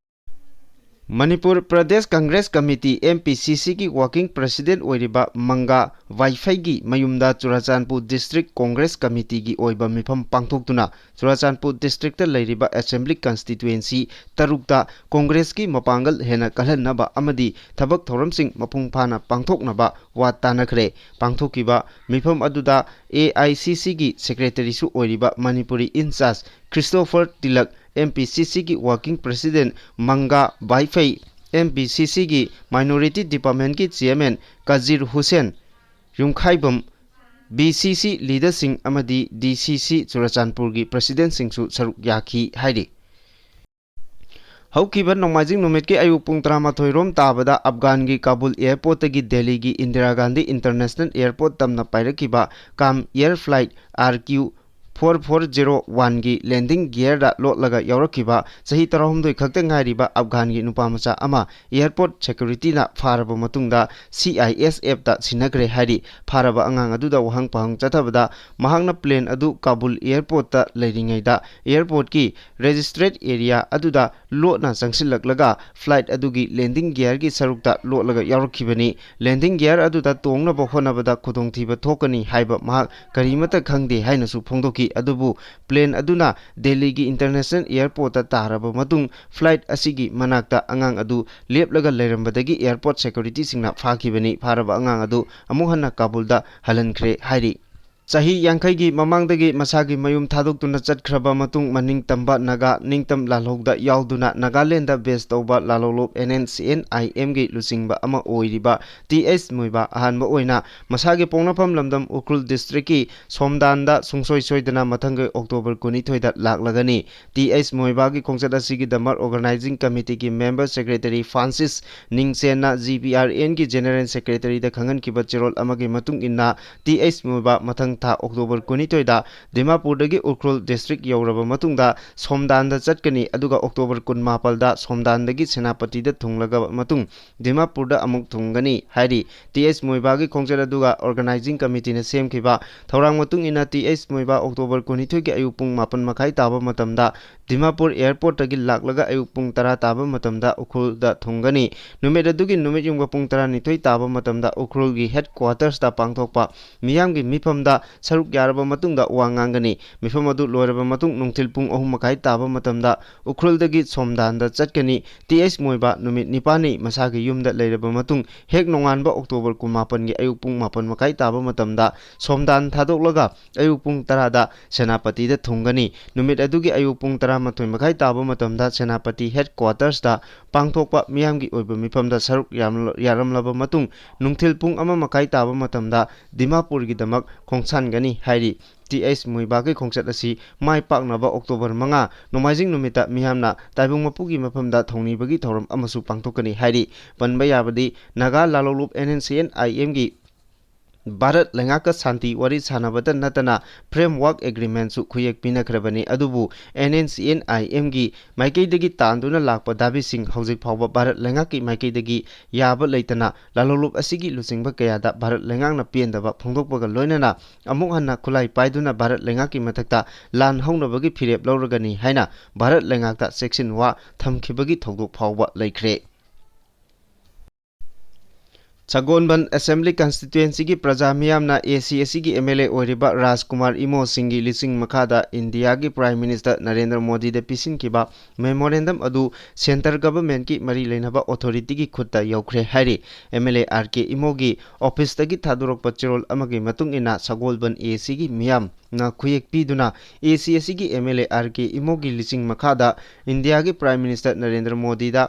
Manipur Pradesh Congress committee, M P C C ꯒꯤ working president ꯑꯣꯏꯔꯤꯕ ꯃꯪꯒꯥ ꯕꯥꯏꯐꯩꯒꯤ ꯃꯌꯨꯝꯗ ꯆꯨꯔꯥꯆꯥꯟꯄꯨꯔ District Congress Committee ꯒꯤ ꯑꯣꯏꯕ ꯃꯤꯐꯝ ꯄꯥꯡꯊꯣꯛꯇꯨꯅ ꯆꯨꯔꯥꯆꯥꯟꯄꯨꯔ district ꯇ ꯂꯩꯔꯤꯕ assembly constituency ꯇꯔꯨꯛꯇ ꯀꯪꯒ꯭ꯔꯦꯁꯀꯤ ꯃꯄꯥꯡꯒꯜ ꯍꯦꯟꯅ ꯀꯜꯍꯟꯅꯕ ꯑꯃꯗꯤ ꯊꯕꯛ ꯊꯧꯔꯝꯁꯤꯡ ꯃꯄꯨꯡ ꯐꯥꯅ ꯄꯥꯡꯊꯣꯛꯅꯕ ꯋꯥ ꯇꯥꯅꯈ꯭ꯔꯦ꯫ ꯄꯥꯡꯊꯣꯛꯈꯤꯕ ꯃꯤꯐꯝ ꯑꯗꯨꯗ A I C C ꯒꯤ secretary ꯁꯨ ꯑꯣꯏꯔꯤꯕ Manipuri in charge Christopher Tilak, M P C C ꯒꯤ working president Manga Baiphei, M P C C ꯒꯤ minority department ꯀꯤ chairman Kazir Hussain, Yumkhaibam, B C C leader ꯁꯤꯡ ꯑꯃꯗꯤ D C C ꯆꯨꯔꯥꯆꯥꯟꯄꯨꯔꯒꯤ president ꯁꯤꯡꯁꯨ ꯁꯔꯨꯛ ꯌꯥꯈꯤ ꯍꯥꯏꯔꯤ꯫ ꯍꯧꯈꯤꯕ ꯅꯣꯡꯃꯥꯏꯖꯤꯡ ꯅꯨꯃꯤꯠꯀꯤ ꯑꯌꯨꯛ ꯄꯨꯡ ꯇꯔꯥꯃꯥꯊꯣꯏ ꯔꯣꯝ ꯇꯥꯕꯗ ꯑꯐꯒꯥꯟꯒꯤ ꯀꯥꯕꯨꯜ ꯑꯦꯌꯔꯄꯣꯔꯠꯇꯒꯤ ꯗꯦꯜꯂꯤꯒꯤ ꯏꯟꯗꯤꯔꯥ ꯒꯥꯟꯙꯤ ꯏꯟꯇꯔꯅꯦꯁꯅꯦꯜ ꯑꯦꯌꯔꯄꯣꯔꯠ ꯇꯝꯅ ꯄꯥꯏꯔꯛꯈꯤꯕ Kam air flight R Q four four zero ꯋꯥꯟꯒꯤ ꯂꯦꯟꯗꯤꯡ ꯒꯤꯌꯔꯗ ꯂꯣꯠꯂꯒ ꯌꯥꯎꯔꯛꯈꯤꯕ ꯆꯍꯤ ꯇꯔꯥꯍꯨꯝꯗꯣꯏ ꯈꯛꯇ ꯉꯥꯏꯔꯤꯕ ꯑꯐꯒꯥꯟꯒꯤ ꯅꯨꯄꯥ ꯃꯆꯥ ꯑꯃ ꯑꯦꯌꯔꯄꯣꯔꯠ ꯁꯦꯀ꯭ꯌꯨꯔꯤꯇꯤꯅ ꯐꯥꯔꯕ ꯃꯇꯨꯡꯗ ꯁꯤ ꯑꯥꯏ ꯑꯦꯁ ꯑꯦꯐꯇ ꯁꯤꯟꯅꯈ꯭ꯔꯦ ꯍꯥꯏꯔꯤ꯫ ꯐꯥꯔꯕ ꯑꯉꯥꯡ ꯑꯗꯨꯗ ꯋꯥꯍꯪ ꯄꯥꯎꯍꯪ ꯆꯠꯊꯕꯗ ꯃꯍꯥꯛꯅ ꯄ꯭ꯂꯦꯟ ꯑꯗꯨ ꯀꯥꯕꯨꯜ ꯑꯦꯌꯔꯄꯣꯔꯠꯇ ꯂꯩꯔꯤꯉꯩꯗ ꯑꯦꯌꯔꯄꯣꯔꯠꯀꯤ ꯔꯦꯖꯤꯁꯇ꯭ꯔꯦꯠ ꯑꯦꯔꯤꯌꯥ ꯑꯗꯨꯗ ꯂꯣꯠꯅ ꯆꯪꯁꯤꯜꯂꯛꯂꯒ ꯐ꯭ꯂꯥꯏꯠ ꯑꯗꯨꯒꯤ ꯂꯦꯟꯗꯤꯡ ꯒꯤꯌꯔꯒꯤ ꯁꯔꯨꯛꯇ ꯂꯣꯠꯂꯒ ꯌꯥꯎꯔꯛꯈꯤꯕꯅꯤ꯫ ꯂꯦꯟꯗꯤꯡ ꯒꯤꯌꯔ ꯑꯗꯨꯗ ꯇꯣꯡꯅꯕ ꯍꯣꯠꯅꯕꯗ ꯈꯨꯗꯣꯡꯊꯤꯕ ꯊꯣꯛꯀꯅꯤ ꯍꯥꯏꯕ ꯃꯍꯥꯛ ꯀꯔꯤꯃꯠꯇ ꯈꯪꯗꯦ ꯍꯥꯏꯅꯁꯨ ꯐꯣꯡꯗꯣꯛꯈꯤ꯫ ꯑꯗꯨꯕꯨ ꯄ꯭ꯂꯦꯟ ꯑꯗꯨꯅ ꯗꯦꯜꯂꯤꯒꯤ ꯏꯟꯇꯔꯅꯦꯁꯅꯦꯜ ꯑꯦꯌꯔꯄꯣꯔꯠꯇ ꯇꯥꯔꯕ ꯃꯇꯨꯡ ꯐ꯭ꯂꯥꯏꯠ ꯑꯁꯤꯒꯤ ꯃꯅꯥꯛꯇ ꯑꯉꯥꯡ ꯑꯗꯨ ꯂꯦꯞꯂꯒ ꯂꯩꯔꯝꯕꯗꯒꯤ ꯑꯦꯌꯔꯄꯣꯔꯠ ꯁꯦꯀ꯭ꯌꯨꯔꯤꯇꯤꯁꯤꯡꯅ ꯐꯥꯈꯤꯕꯅꯤ꯫ ꯐꯥꯔꯕ ꯑꯉꯥꯡ ꯑꯗꯨ ꯑꯃꯨꯛ ꯍꯟꯅ ꯀꯥꯕꯨꯜꯗ ꯍꯜꯍꯟꯈ꯭ꯔꯦ ꯍꯥꯏꯔꯤ꯫ ꯆꯍꯤ ꯌꯥꯡꯈꯩꯒꯤ ꯃꯃꯥꯡꯗꯒꯤ ꯃꯁꯥꯒꯤ ꯃꯌꯨꯝ ꯊꯥꯗꯣꯛꯇꯨꯅ ꯆꯠꯈ꯭ꯔꯕ ꯃꯇꯨꯡ, ꯃꯅꯤꯡꯇꯝꯕ ꯅꯥꯒꯥ ꯅꯤꯡꯇꯝ ꯂꯥꯜꯍꯧꯗ ꯌꯥꯎꯗꯨꯅ ꯅꯥꯒꯥꯂꯦꯟꯗ ꯕꯦꯁ ꯇꯧꯕ ꯂꯥꯜꯍꯧꯂꯨꯞ and N C N I ꯑꯦꯝꯒꯤ ꯂꯨꯆꯤꯡꯕ ꯑꯃ ꯑꯣꯏꯔꯤꯕ ꯇꯤ ꯑꯩꯆ ꯃꯣꯏꯕꯥ ꯑꯍꯥꯟꯕ ꯑꯣꯏꯅ ꯃꯁꯥꯒꯤ ꯄꯣꯛꯅꯐꯝ ꯂꯝꯗꯝ ꯎꯈ꯭ꯔꯨꯜ ꯗꯤꯁꯇ꯭ꯔꯤꯛꯀꯤ ꯁꯣꯝꯗꯥꯟꯗ ꯁꯨꯡꯁꯣꯏ ꯁꯣꯏꯗꯅ ꯃꯊꯪꯒꯤ ꯑꯣꯛꯇꯣꯕꯔ ꯀꯨꯟꯅꯤꯊꯣꯏꯗ ꯂꯥꯛꯂꯒꯅꯤ꯫ ꯇꯤ ꯑꯩꯆ ꯃꯣꯏꯕꯥꯒꯤ ꯈꯣꯡꯆꯠ ꯑꯁꯤꯒꯤꯗꯃꯛ ꯑꯣꯔꯒꯅꯥꯏꯖꯤꯡ ꯀꯃꯤꯇꯤꯒꯤ ꯃꯦꯝꯕꯔ ꯁꯦꯀ꯭ꯔꯦꯇꯔꯤ ꯐ꯭ꯔꯥꯟꯁꯤꯁ ꯅꯤꯡꯁꯦꯟꯅ ꯖꯤ ꯕꯤ ꯑꯥꯔ ꯑꯦꯟꯒꯤ ꯖꯦꯅꯔꯦꯜ ꯁꯦꯀ꯭ꯔꯦꯇꯔꯤꯗ ꯈꯪꯍꯟꯈꯤꯕ ꯆꯦꯔꯣꯜ ꯑꯃꯒꯤ ꯃꯇꯨꯡ ꯏꯟꯅ, ꯇꯤ ꯑꯩꯆ ꯃꯣꯏꯕꯥ ꯃꯊꯪ ꯊꯥ ꯑꯣꯛꯇꯣꯕꯔ ꯀꯨꯟꯅꯤꯊꯣꯏꯗ ꯗꯤꯃꯥꯄꯨꯔꯗꯒꯤ ꯎꯈ꯭ꯔꯨꯜ ꯗꯤꯁꯇ꯭ꯔꯤꯛ ꯌꯧꯔꯕ ꯃꯇꯨꯡꯗ ꯁꯣꯝꯗꯥꯟꯗ ꯆꯠꯀꯅꯤ, ꯑꯗꯨꯒ ꯑꯣꯛꯇꯣꯕꯔ ꯀꯨꯟꯃꯥꯄꯜꯗ ꯁꯣꯝꯗꯥꯟꯗꯒꯤ ꯁꯦꯅꯥꯄꯇꯤꯗ ꯊꯨꯡꯂꯕ ꯃꯇꯨꯡ ꯗꯤꯃꯥꯄꯨꯔꯗ ꯑꯃꯨꯛ ꯊꯨꯡꯒꯅꯤ ꯍꯥꯏꯔꯤ꯫ ꯇꯤ ꯑꯩꯆ ꯃꯣꯏꯕꯥꯒꯤ ꯈꯣꯡꯆꯠ ꯑꯗꯨꯒ ꯑꯣꯔꯒꯅꯥꯏꯖꯤꯡ ꯀꯃꯤꯇꯤꯅ ꯁꯦꯝꯈꯤꯕ ꯊꯧꯔꯥꯡ ꯃꯇꯨꯡ ꯏꯟꯅ, ꯇꯤ ꯑꯩꯆ ꯃꯣꯏꯕꯥ ꯑꯣꯛꯇꯣꯕꯔ ꯀꯨꯟꯅꯤꯊꯣꯏꯒꯤ ꯑꯌꯨꯛ ꯄꯨꯡ ꯃꯥꯄꯟ ꯃꯈꯥꯏ ꯇꯥꯕ ꯃꯇꯝꯗ ꯗꯤꯃꯥꯄꯨꯔ ꯑꯦꯌꯔꯄꯣꯔꯠꯇꯒꯤ ꯂꯥꯛꯂꯒ ꯑꯌꯨꯛ ꯄꯨꯡ ꯇꯔꯥ ꯇꯥꯕ ꯃꯇꯝꯗ ꯎꯈ꯭ꯔꯨꯜꯗ ꯊꯨꯡꯒꯅꯤ꯫ ꯅꯨꯃꯤꯠ ꯑꯗꯨꯒꯤ ꯅꯨꯃꯤꯠ ꯌꯨꯡꯕ ꯄꯨꯡ ꯇꯔꯥꯅꯤꯊꯣꯏ ꯇꯥꯕ ꯃꯇꯝꯗ ꯎꯈ꯭ꯔꯨꯜꯒꯤ ꯍꯦꯗ ꯀ꯭ꯋꯥꯇꯔꯁꯇ ꯄꯥꯡꯊꯣꯛꯄ ꯃꯤꯌꯥꯝꯒꯤ ꯃꯤꯐꯝꯗ ꯁꯔꯨꯛ ꯌꯥꯔꯕ ꯃꯇꯨꯡꯗ ꯋꯥ ꯉꯥꯡꯒꯅꯤ꯫ ꯃꯤꯐꯝ ꯑꯗꯨ ꯂꯣꯏꯔꯕ ꯃꯇꯨꯡ ꯅꯨꯡꯊꯤꯜ ꯄꯨꯡ ꯑꯍꯨꯝ ꯃꯈꯥꯏ ꯇꯥꯕ ꯃꯇꯝꯗ ꯎꯈ꯭ꯔꯨꯜꯗꯒꯤ ꯁꯣꯝꯗꯥꯟꯗ ꯆꯠꯀꯅꯤ꯫ ꯇꯤ ꯑꯩꯆ ꯃꯣꯏꯕꯥ ꯅꯨꯃꯤꯠ ꯅꯤꯄꯥꯜꯅꯤ ꯃꯁꯥꯒꯤ ꯌꯨꯝꯗ ꯂꯩꯔꯕ ꯃꯇꯨꯡ, ꯍꯦꯛ ꯅꯣꯡꯉꯥꯟꯕ ꯑꯣꯛꯇꯣꯕꯔ ꯀꯨꯟꯃꯥꯄꯟꯒꯤ ꯑꯌꯨꯛ ꯄꯨꯡ ꯃꯥꯄꯟ ꯃꯈꯥꯏ ꯇꯥꯕ ꯃꯇꯝꯗ ꯁꯣꯝꯗꯥꯟ ꯊꯥꯗꯣꯛꯂꯒ ꯑꯌꯨꯛ ꯄꯨꯡ ꯇꯔꯥꯗ ꯁꯦꯅꯥꯄꯇꯤꯗ ꯊꯨꯡꯒꯅꯤ꯫ ꯅꯨꯃꯤꯠ ꯑꯗꯨꯒꯤ ꯑꯌꯨꯛ ꯄꯨꯡ ꯇꯔꯥꯃꯥꯊꯣꯏ ꯃꯈꯥꯏ ꯇꯥꯕ ꯃꯇꯝꯗ ꯁꯦꯅꯥꯄꯇꯤ ꯍꯦꯗ ꯀ꯭ꯋꯥꯇꯔꯁꯇ ꯄꯥꯡꯊꯣꯛꯄ ꯃꯤꯌꯥꯝꯒꯤ ꯑꯣꯏꯕ ꯃꯤꯐꯝꯗ ꯁꯔꯨꯛ ꯌꯥꯝ-, ꯌꯥꯔꯝꯂꯕ ꯃꯇꯨꯡ, ꯅꯨꯡꯊꯤꯜ ꯄꯨꯡ ꯑꯃ ꯃꯈꯥꯏ ꯇꯥꯕ ꯃꯇꯝꯗ ꯗꯤꯃꯥꯄꯨꯔꯒꯤꯗꯃꯛ ꯈꯣꯡꯁꯥꯟ ꯂꯥꯟꯒꯅꯤ ꯍꯥꯏꯔꯤ꯫ ꯇꯤ ꯑꯩꯆ ꯃꯨꯏꯕꯥꯒꯤ ꯈꯣꯡꯆꯠ ꯑꯁꯤ ꯃꯥꯏ ꯄꯥꯛꯅꯕ ꯑꯣꯛꯇꯣꯕꯔ ꯃꯉꯥ, ꯅꯣꯡꯃꯥꯏꯖꯤꯡ ꯅꯨꯃꯤꯠꯇ ꯃꯤꯌꯥꯝꯅ ꯇꯥꯏꯕꯪ ꯃꯄꯨꯒꯤ ꯃꯐꯝꯗ ꯊꯧꯅꯤꯕꯒꯤ ꯊꯧꯔꯝ ꯑꯃꯁꯨ ꯄꯥꯡꯊꯣꯛꯀꯅꯤ ꯍꯥꯏꯔꯤ꯫ ꯄꯟꯕ ꯌꯥꯕꯗꯤ, ꯅꯥꯒꯥ ꯂꯥꯂꯣꯡꯂꯨꯞ N N C N I ꯑꯦꯝꯒꯤ ꯚꯥꯔꯠ ꯂꯩꯉꯥꯛꯀ ꯁꯥꯟꯇꯤ ꯋꯥꯔꯤ ꯁꯥꯟꯅꯕꯇ ꯅꯠꯇꯅ ꯐ꯭ꯔꯦꯝꯋꯥꯔꯛ ꯑꯦꯒ꯭ꯔꯤꯃꯦꯟꯁꯨ ꯈꯨꯌꯦꯛ ꯄꯤꯅꯈ꯭ꯔꯕꯅꯤ꯫ ꯑꯗꯨꯕꯨ and N C N I ꯑꯦꯝꯒꯤ ꯃꯥꯏꯀꯩꯗꯒꯤ ꯇꯥꯟꯗꯨꯅ ꯂꯥꯛꯄ ꯗꯥꯕꯤꯁꯤꯡ ꯍꯧꯖꯤꯛ ꯐꯥꯎꯕ ꯚꯥꯔꯠ ꯂꯩꯉꯥꯛꯀꯤ ꯃꯥꯏꯀꯩꯗꯒꯤ ꯌꯥꯕ ꯂꯩꯇꯅ, ꯂꯥꯂꯣꯡꯂꯨꯞ ꯑꯁꯤꯒꯤ ꯂꯨꯆꯤꯡꯕ ꯀꯌꯥꯗ ꯚꯥꯔꯠ ꯂꯩꯉꯥꯛꯅ ꯄꯦꯟꯗꯕ ꯐꯣꯡꯗꯣꯛꯄꯒ ꯂꯣꯏꯅꯅ ꯑꯃꯨꯛ ꯍꯟꯅ ꯈꯨꯠꯂꯥꯏ ꯄꯥꯏꯗꯨꯅ ꯚꯥꯔꯠ ꯂꯩꯉꯥꯛꯀꯤ ꯃꯊꯛꯇ ꯂꯥꯟ ꯍꯧꯅꯕꯒꯤ ꯐꯤꯔꯦꯞ ꯂꯧꯔꯒꯅꯤ ꯍꯥꯏꯅ ꯚꯥꯔꯠ ꯂꯩꯉꯥꯛꯇ ꯆꯦꯛꯁꯤꯟ ꯋꯥ ꯊꯝꯈꯤꯕꯒꯤ ꯊꯧꯗꯣꯛ ꯐꯥꯎꯕ ꯂꯩꯈ꯭ꯔꯦ꯫ ꯁꯒꯣꯜꯕꯟ ꯑꯦꯁꯦꯝꯕ꯭ꯂꯤ ꯀꯟꯁꯇꯤꯇ꯭ꯋꯦꯟꯁꯤꯒꯤ ꯄ꯭ꯔꯖꯥ ꯃꯤꯌꯥꯝꯅ ꯑꯦ ꯁꯤ ꯑꯦꯁ ꯁꯤꯒꯤ ꯑꯦꯝ ꯑꯦꯜ ꯑꯦ ꯑꯣꯏꯔꯤꯕ ꯔꯥꯖꯀꯨꯃꯥꯔ ꯏꯃꯣ ꯁꯤꯡꯒꯤ ꯂꯤꯆꯤꯡ ꯃꯈꯥꯗ ꯏꯟꯗꯤꯌꯥꯒꯤ ꯄ꯭ꯔꯥꯏꯝ ꯃꯤꯅꯤꯁꯇꯔ ꯅꯔꯦꯟꯗ꯭ꯔ ꯃꯣꯗꯤꯗ ꯄꯤꯁꯤꯟꯈꯤꯕ ꯃꯦꯃꯣꯔꯦꯟꯗꯝ ꯑꯗꯨ ꯁꯦꯟꯇꯔ ꯒꯚꯔꯟꯃꯦꯟꯠꯀꯤ ꯃꯔꯤ ꯂꯩꯅꯕ ꯑꯣꯊꯣꯔꯤꯇꯤꯒꯤ ꯈꯨꯠꯇ ꯌꯧꯈ꯭ꯔꯦ ꯍꯥꯏꯔꯤ꯫ ꯑꯦꯝ ꯑꯦꯜ ꯑꯦ ꯑꯥꯔ ꯀꯦ ꯏꯃꯣꯒꯤ ꯑꯣꯐꯤꯁꯇꯒꯤ ꯊꯥꯗꯣꯔꯛꯄ ꯆꯦꯔꯣꯜ ꯑꯃꯒꯤ ꯃꯇꯨꯡ ꯏꯟꯅ, ꯁꯒꯣꯜꯕꯟ ꯑꯦ ꯁꯤꯒꯤ ꯃꯤꯌꯥꯝꯅ ꯈꯨꯌꯦꯛ ꯄꯤꯗꯨꯅ ꯑꯦ ꯁꯤ ꯑꯦꯁ ꯁꯤꯒꯤ ꯑꯦꯝ ꯑꯦꯜ ꯑꯦ ꯑꯥꯔ ꯀꯦ ꯏꯃꯣꯒꯤ ꯂꯤꯆꯤꯡ ꯃꯈꯥꯗ ꯏꯟꯗꯤꯌꯥꯒꯤ ꯄ꯭ꯔꯥꯏꯝ ꯃꯤꯅꯤꯁꯇꯔ ꯅꯔꯦꯟꯗ꯭ꯔ ꯃꯣꯗꯤꯗ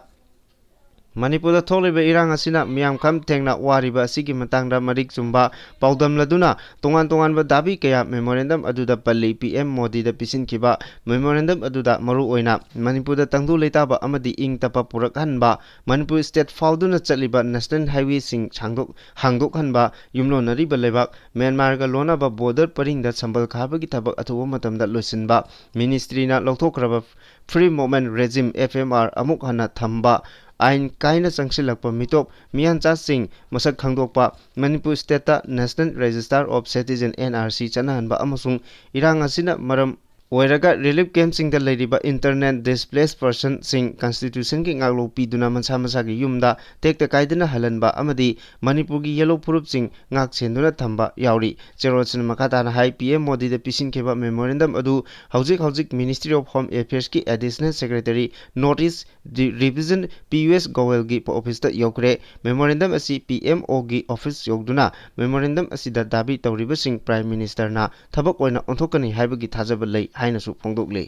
ꯃꯅꯤꯄꯨꯔꯗ ꯊꯣꯛꯂꯤꯕ ꯏꯔꯥꯡ ꯑꯁꯤꯅ ꯃꯤꯌꯥꯝ ꯈꯝ ꯊꯦꯡꯅ ꯋꯥꯔꯤꯕ ꯑꯁꯤꯒꯤ ꯃꯇꯥꯡꯗ ꯃꯔꯤꯛ ꯆꯨꯝꯕ ꯄꯥꯎꯗꯝꯂꯗꯨꯅ ꯇꯣꯉꯥꯟ ꯇꯣꯉꯥꯟꯕ ꯗꯥꯕꯤ ꯀꯌꯥ ꯃꯦꯃꯣꯔꯦꯟꯗꯝ ꯑꯗꯨꯗ ꯄꯜꯂꯤ꯫ ꯄꯤ ꯑꯦꯝ ꯃꯣꯗꯤꯗ ꯄꯤꯁꯤꯟꯈꯤꯕ ꯃꯦꯃꯣꯔꯦꯟꯗꯝ ꯑꯗꯨꯗ ꯃꯔꯨꯑꯣꯏꯅ ꯃꯅꯤꯄꯨꯔꯗ ꯇꯪꯗꯨ ꯂꯩꯇꯥꯕ ꯑꯃꯗꯤ ꯏꯪ ꯇꯞꯄ ꯄꯨꯔꯛꯍꯟꯕ, ꯃꯅꯤꯄꯨꯔ ꯁ꯭ꯇꯦꯠ ꯐꯥꯎꯗꯨꯅ ꯆꯠꯂꯤꯕ ꯅꯦꯁꯅꯦꯜ ꯍꯥꯏꯋꯦꯁꯤꯡ ꯁꯥꯡꯗꯣꯛ-, ꯍꯥꯡꯗꯣꯛꯍꯟꯕ, ꯌꯨꯝꯂꯣꯟꯅꯔꯤꯕ ꯂꯩꯕꯥꯛ ꯃ꯭ꯌꯥꯟꯃꯥꯔꯒ ꯂꯣꯟꯅꯕ ꯕꯣꯔꯗꯔ ꯄꯔꯤꯡꯗ ꯁꯝꯕꯜ ꯈꯥꯕꯒꯤ ꯊꯕꯛ ꯑꯊꯨꯕ ꯃꯇꯝꯗ ꯂꯣꯏꯁꯤꯟꯕ, ꯃꯤꯅꯤꯁꯇ꯭ꯔꯤꯅ ꯂꯧꯊꯣꯛꯈ꯭ꯔꯕ free movement regime, F M R, ꯑꯃꯨꯛ ꯍꯟꯅ ꯊꯝꯕ, ꯑꯥꯏꯟ ꯀꯥꯏꯅ ꯆꯪꯁꯤꯜꯂꯛꯄ ꯃꯤꯇꯣꯞ ꯃꯤꯌꯥꯟꯆꯥꯁꯤꯡ ꯃꯁꯛ ꯈꯪꯗꯣꯛꯄ, ꯃꯅꯤꯄꯨꯔ ꯁ꯭ꯇꯦꯠꯇ national register of citizen, N R C, ꯆꯠꯅꯍꯟꯕ ꯑꯃꯁꯨꯡ ꯏꯔꯥꯡ ꯑꯁꯤꯅ ꯃꯔꯝ ꯑꯣꯏꯔꯒ ꯔꯤꯂꯤꯐ ꯀꯦꯝꯞꯁꯤꯡꯗ ꯂꯩꯔꯤꯕ ꯏꯟꯇꯔꯅꯦꯜ ꯗꯤꯁꯄ꯭ꯂꯦꯁ ꯄꯔꯁꯟꯁꯤꯡ ꯀꯟꯁꯇꯤꯇ꯭ꯌꯨꯁꯟꯒꯤ ꯉꯥꯛꯂꯧ ꯄꯤꯗꯨꯅ ꯃꯁꯥ ꯃꯁꯥꯒꯤ ꯌꯨꯝꯗ ꯇꯦꯛꯇ ꯀꯥꯏꯗꯅ ꯍꯜꯍꯟꯕ ꯑꯃꯗꯤ ꯃꯅꯤꯄꯨꯔꯒꯤ ꯌꯦꯜꯂꯣ ꯐꯨꯔꯨꯞꯁꯤꯡ ꯉꯥꯛ ꯁꯦꯟꯗꯨꯅ ꯊꯝꯕ ꯌꯥꯎꯔꯤ꯫ ꯆꯦꯔꯣꯜꯁꯤꯅ ꯃꯈꯥ ꯇꯥꯅ ꯍꯥꯏ, ꯄꯤ ꯑꯦꯝ ꯃꯣꯗꯤꯗ ꯄꯤꯁꯤꯟꯈꯤꯕ ꯃꯦꯃꯣꯔꯦꯟꯗꯝ ꯑꯗꯨ ꯍꯧꯖꯤꯛ ꯍꯧꯖꯤꯛ ꯃꯤꯅꯤꯁꯇ꯭ꯔꯤ ꯑꯣꯐ ꯍꯣꯝ ꯑꯦꯐꯤꯌꯔꯁꯀꯤ ꯑꯦꯗꯤꯁꯅꯦꯜ ꯁꯦꯀ꯭ꯔꯦꯇꯔꯤ ꯅꯣꯔꯠ ꯏꯁ ꯗꯤ-, ꯔꯤꯚꯤꯖꯟ ꯄꯤ ꯌꯨ ꯑꯦꯁ ꯒꯣꯋꯦꯜꯒꯤ ꯑꯣꯐꯤꯁꯇ ꯌꯧꯈ꯭ꯔꯦ꯫ ꯃꯦꯃꯣꯔꯦꯟꯗꯝ ꯑꯁꯤ ꯄꯤ ꯑꯦꯝ ꯑꯣꯒꯤ ꯑꯣꯐꯤꯁ ꯌꯧꯗꯨꯅ ꯃꯦꯃꯣꯔꯦꯟꯗꯝ ꯑꯁꯤꯗ ꯗꯥꯕꯤ ꯇꯧꯔꯤꯕꯁꯤꯡ ꯄ꯭ꯔꯥꯏꯝ ꯃꯤꯅꯤꯁꯇꯔꯅ ꯊꯕꯛ ꯑꯣꯏꯅ ꯑꯣꯟꯊꯣꯛꯀꯅꯤ ꯍꯥꯏꯕꯒꯤ ꯊꯥꯖꯕ ꯂꯩ ꯍꯥꯏꯅꯁꯨ ꯐꯣꯡꯗꯣꯛꯂꯤ꯫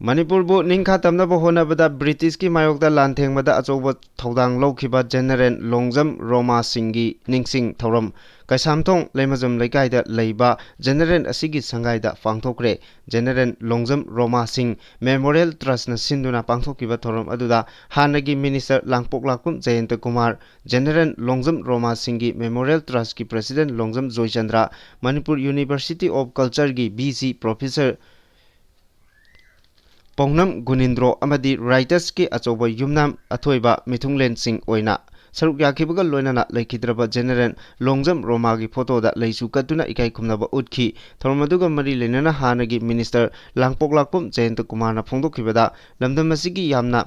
ꯃꯅꯤꯄꯨꯔꯕꯨ ꯅꯤꯡꯈꯥ ꯇꯝꯅꯕ ꯍꯣꯠꯅꯕꯗ ꯕ꯭ꯔꯤꯇꯤꯁꯀꯤ ꯃꯥꯌꯣꯛꯇ ꯂꯥꯟꯊꯦꯡꯕꯗ ꯑꯆꯧꯕ ꯊꯧꯗꯥꯡ ꯂꯧꯈꯤꯕ ꯖꯦꯅꯦꯔꯦꯜ ꯂꯣꯡꯖꯝ ꯔꯣꯃꯥ ꯁꯤꯡꯒꯤ ꯅꯤꯡꯁꯤꯡ ꯊꯧꯔꯝ ꯀꯩꯁꯥꯝꯊꯣꯡ ꯂꯩꯃꯖꯝ ꯂꯩꯀꯥꯏꯗ ꯂꯩꯕ ꯖꯦꯅꯦꯔꯦꯜ ꯑꯁꯤꯒꯤ ꯁꯪꯒꯥꯏꯗ ꯄꯥꯡꯊꯣꯛꯈ꯭ꯔꯦ꯫ ꯖꯦꯅꯦꯔꯦꯜ ꯂꯣꯡꯖꯝ ꯔꯣꯃꯥ ꯁꯤꯡ ꯃꯦꯃꯣꯔꯤꯌꯦꯜ ꯇ꯭ꯔꯁꯅ ꯁꯤꯟꯗꯨꯅ ꯄꯥꯡꯊꯣꯛꯈꯤꯕ ꯊꯧꯔꯝ ꯑꯗꯨꯗ ꯍꯥꯟꯅꯒꯤ ꯃꯤꯅꯤꯁꯇꯔ ꯂꯥꯡꯄꯣꯛꯂꯥꯛꯄꯝ ꯖꯌꯟꯇ ꯀꯨꯃꯥꯔ, ꯖꯦꯅꯦꯔꯦꯜ ꯂꯣꯡꯖꯝ ꯔꯣꯃꯥ ꯁꯤꯡꯒꯤ ꯃꯦꯃꯣꯔꯤꯌꯦꯜ ꯇ꯭ꯔꯁꯀꯤ president Longjam Joychandra, Manipur university of ꯀꯜꯆꯔꯒꯤ V C professor Paonam Gunindro ꯑꯃꯗꯤ ꯔꯥꯏꯇꯔꯁꯀꯤ ꯑꯆꯧꯕ ꯌꯨꯝꯅꯥꯝ ꯑꯊꯣꯏꯕ ꯃꯤꯊꯨꯡꯂꯦꯟꯁꯤꯡ ꯑꯣꯏꯅ ꯁꯔꯨꯛ ꯌꯥꯈꯤꯕꯒ ꯂꯣꯏꯅꯅ ꯂꯩꯈꯤꯗ꯭ꯔꯕ ꯖꯦꯅꯦꯔꯦꯜ ꯂꯣꯡꯖꯝ ꯔꯣꯃꯥꯒꯤ ꯐꯣꯇꯣꯗ ꯂꯩꯁꯨ ꯀꯠꯇꯨꯅ ꯏꯀꯥꯏ ꯈꯨꯝꯅꯕ ꯎꯠꯈꯤ꯫ ꯊꯧꯔꯝ ꯑꯗꯨꯒ ꯃꯔꯤ ꯂꯩꯅꯅ ꯍꯥꯟꯅꯒꯤ ꯃꯤꯅꯤꯁꯇꯔ ꯂꯥꯡꯄꯣꯛꯂꯥꯛꯄꯝ ꯖꯌꯟꯇ ꯀꯨꯃꯥꯔꯅ ꯐꯣꯡꯗꯣꯛꯈꯤꯕꯗ, ꯂꯝꯗꯝ ꯑꯁꯤꯒꯤ ꯌꯥꯝꯅ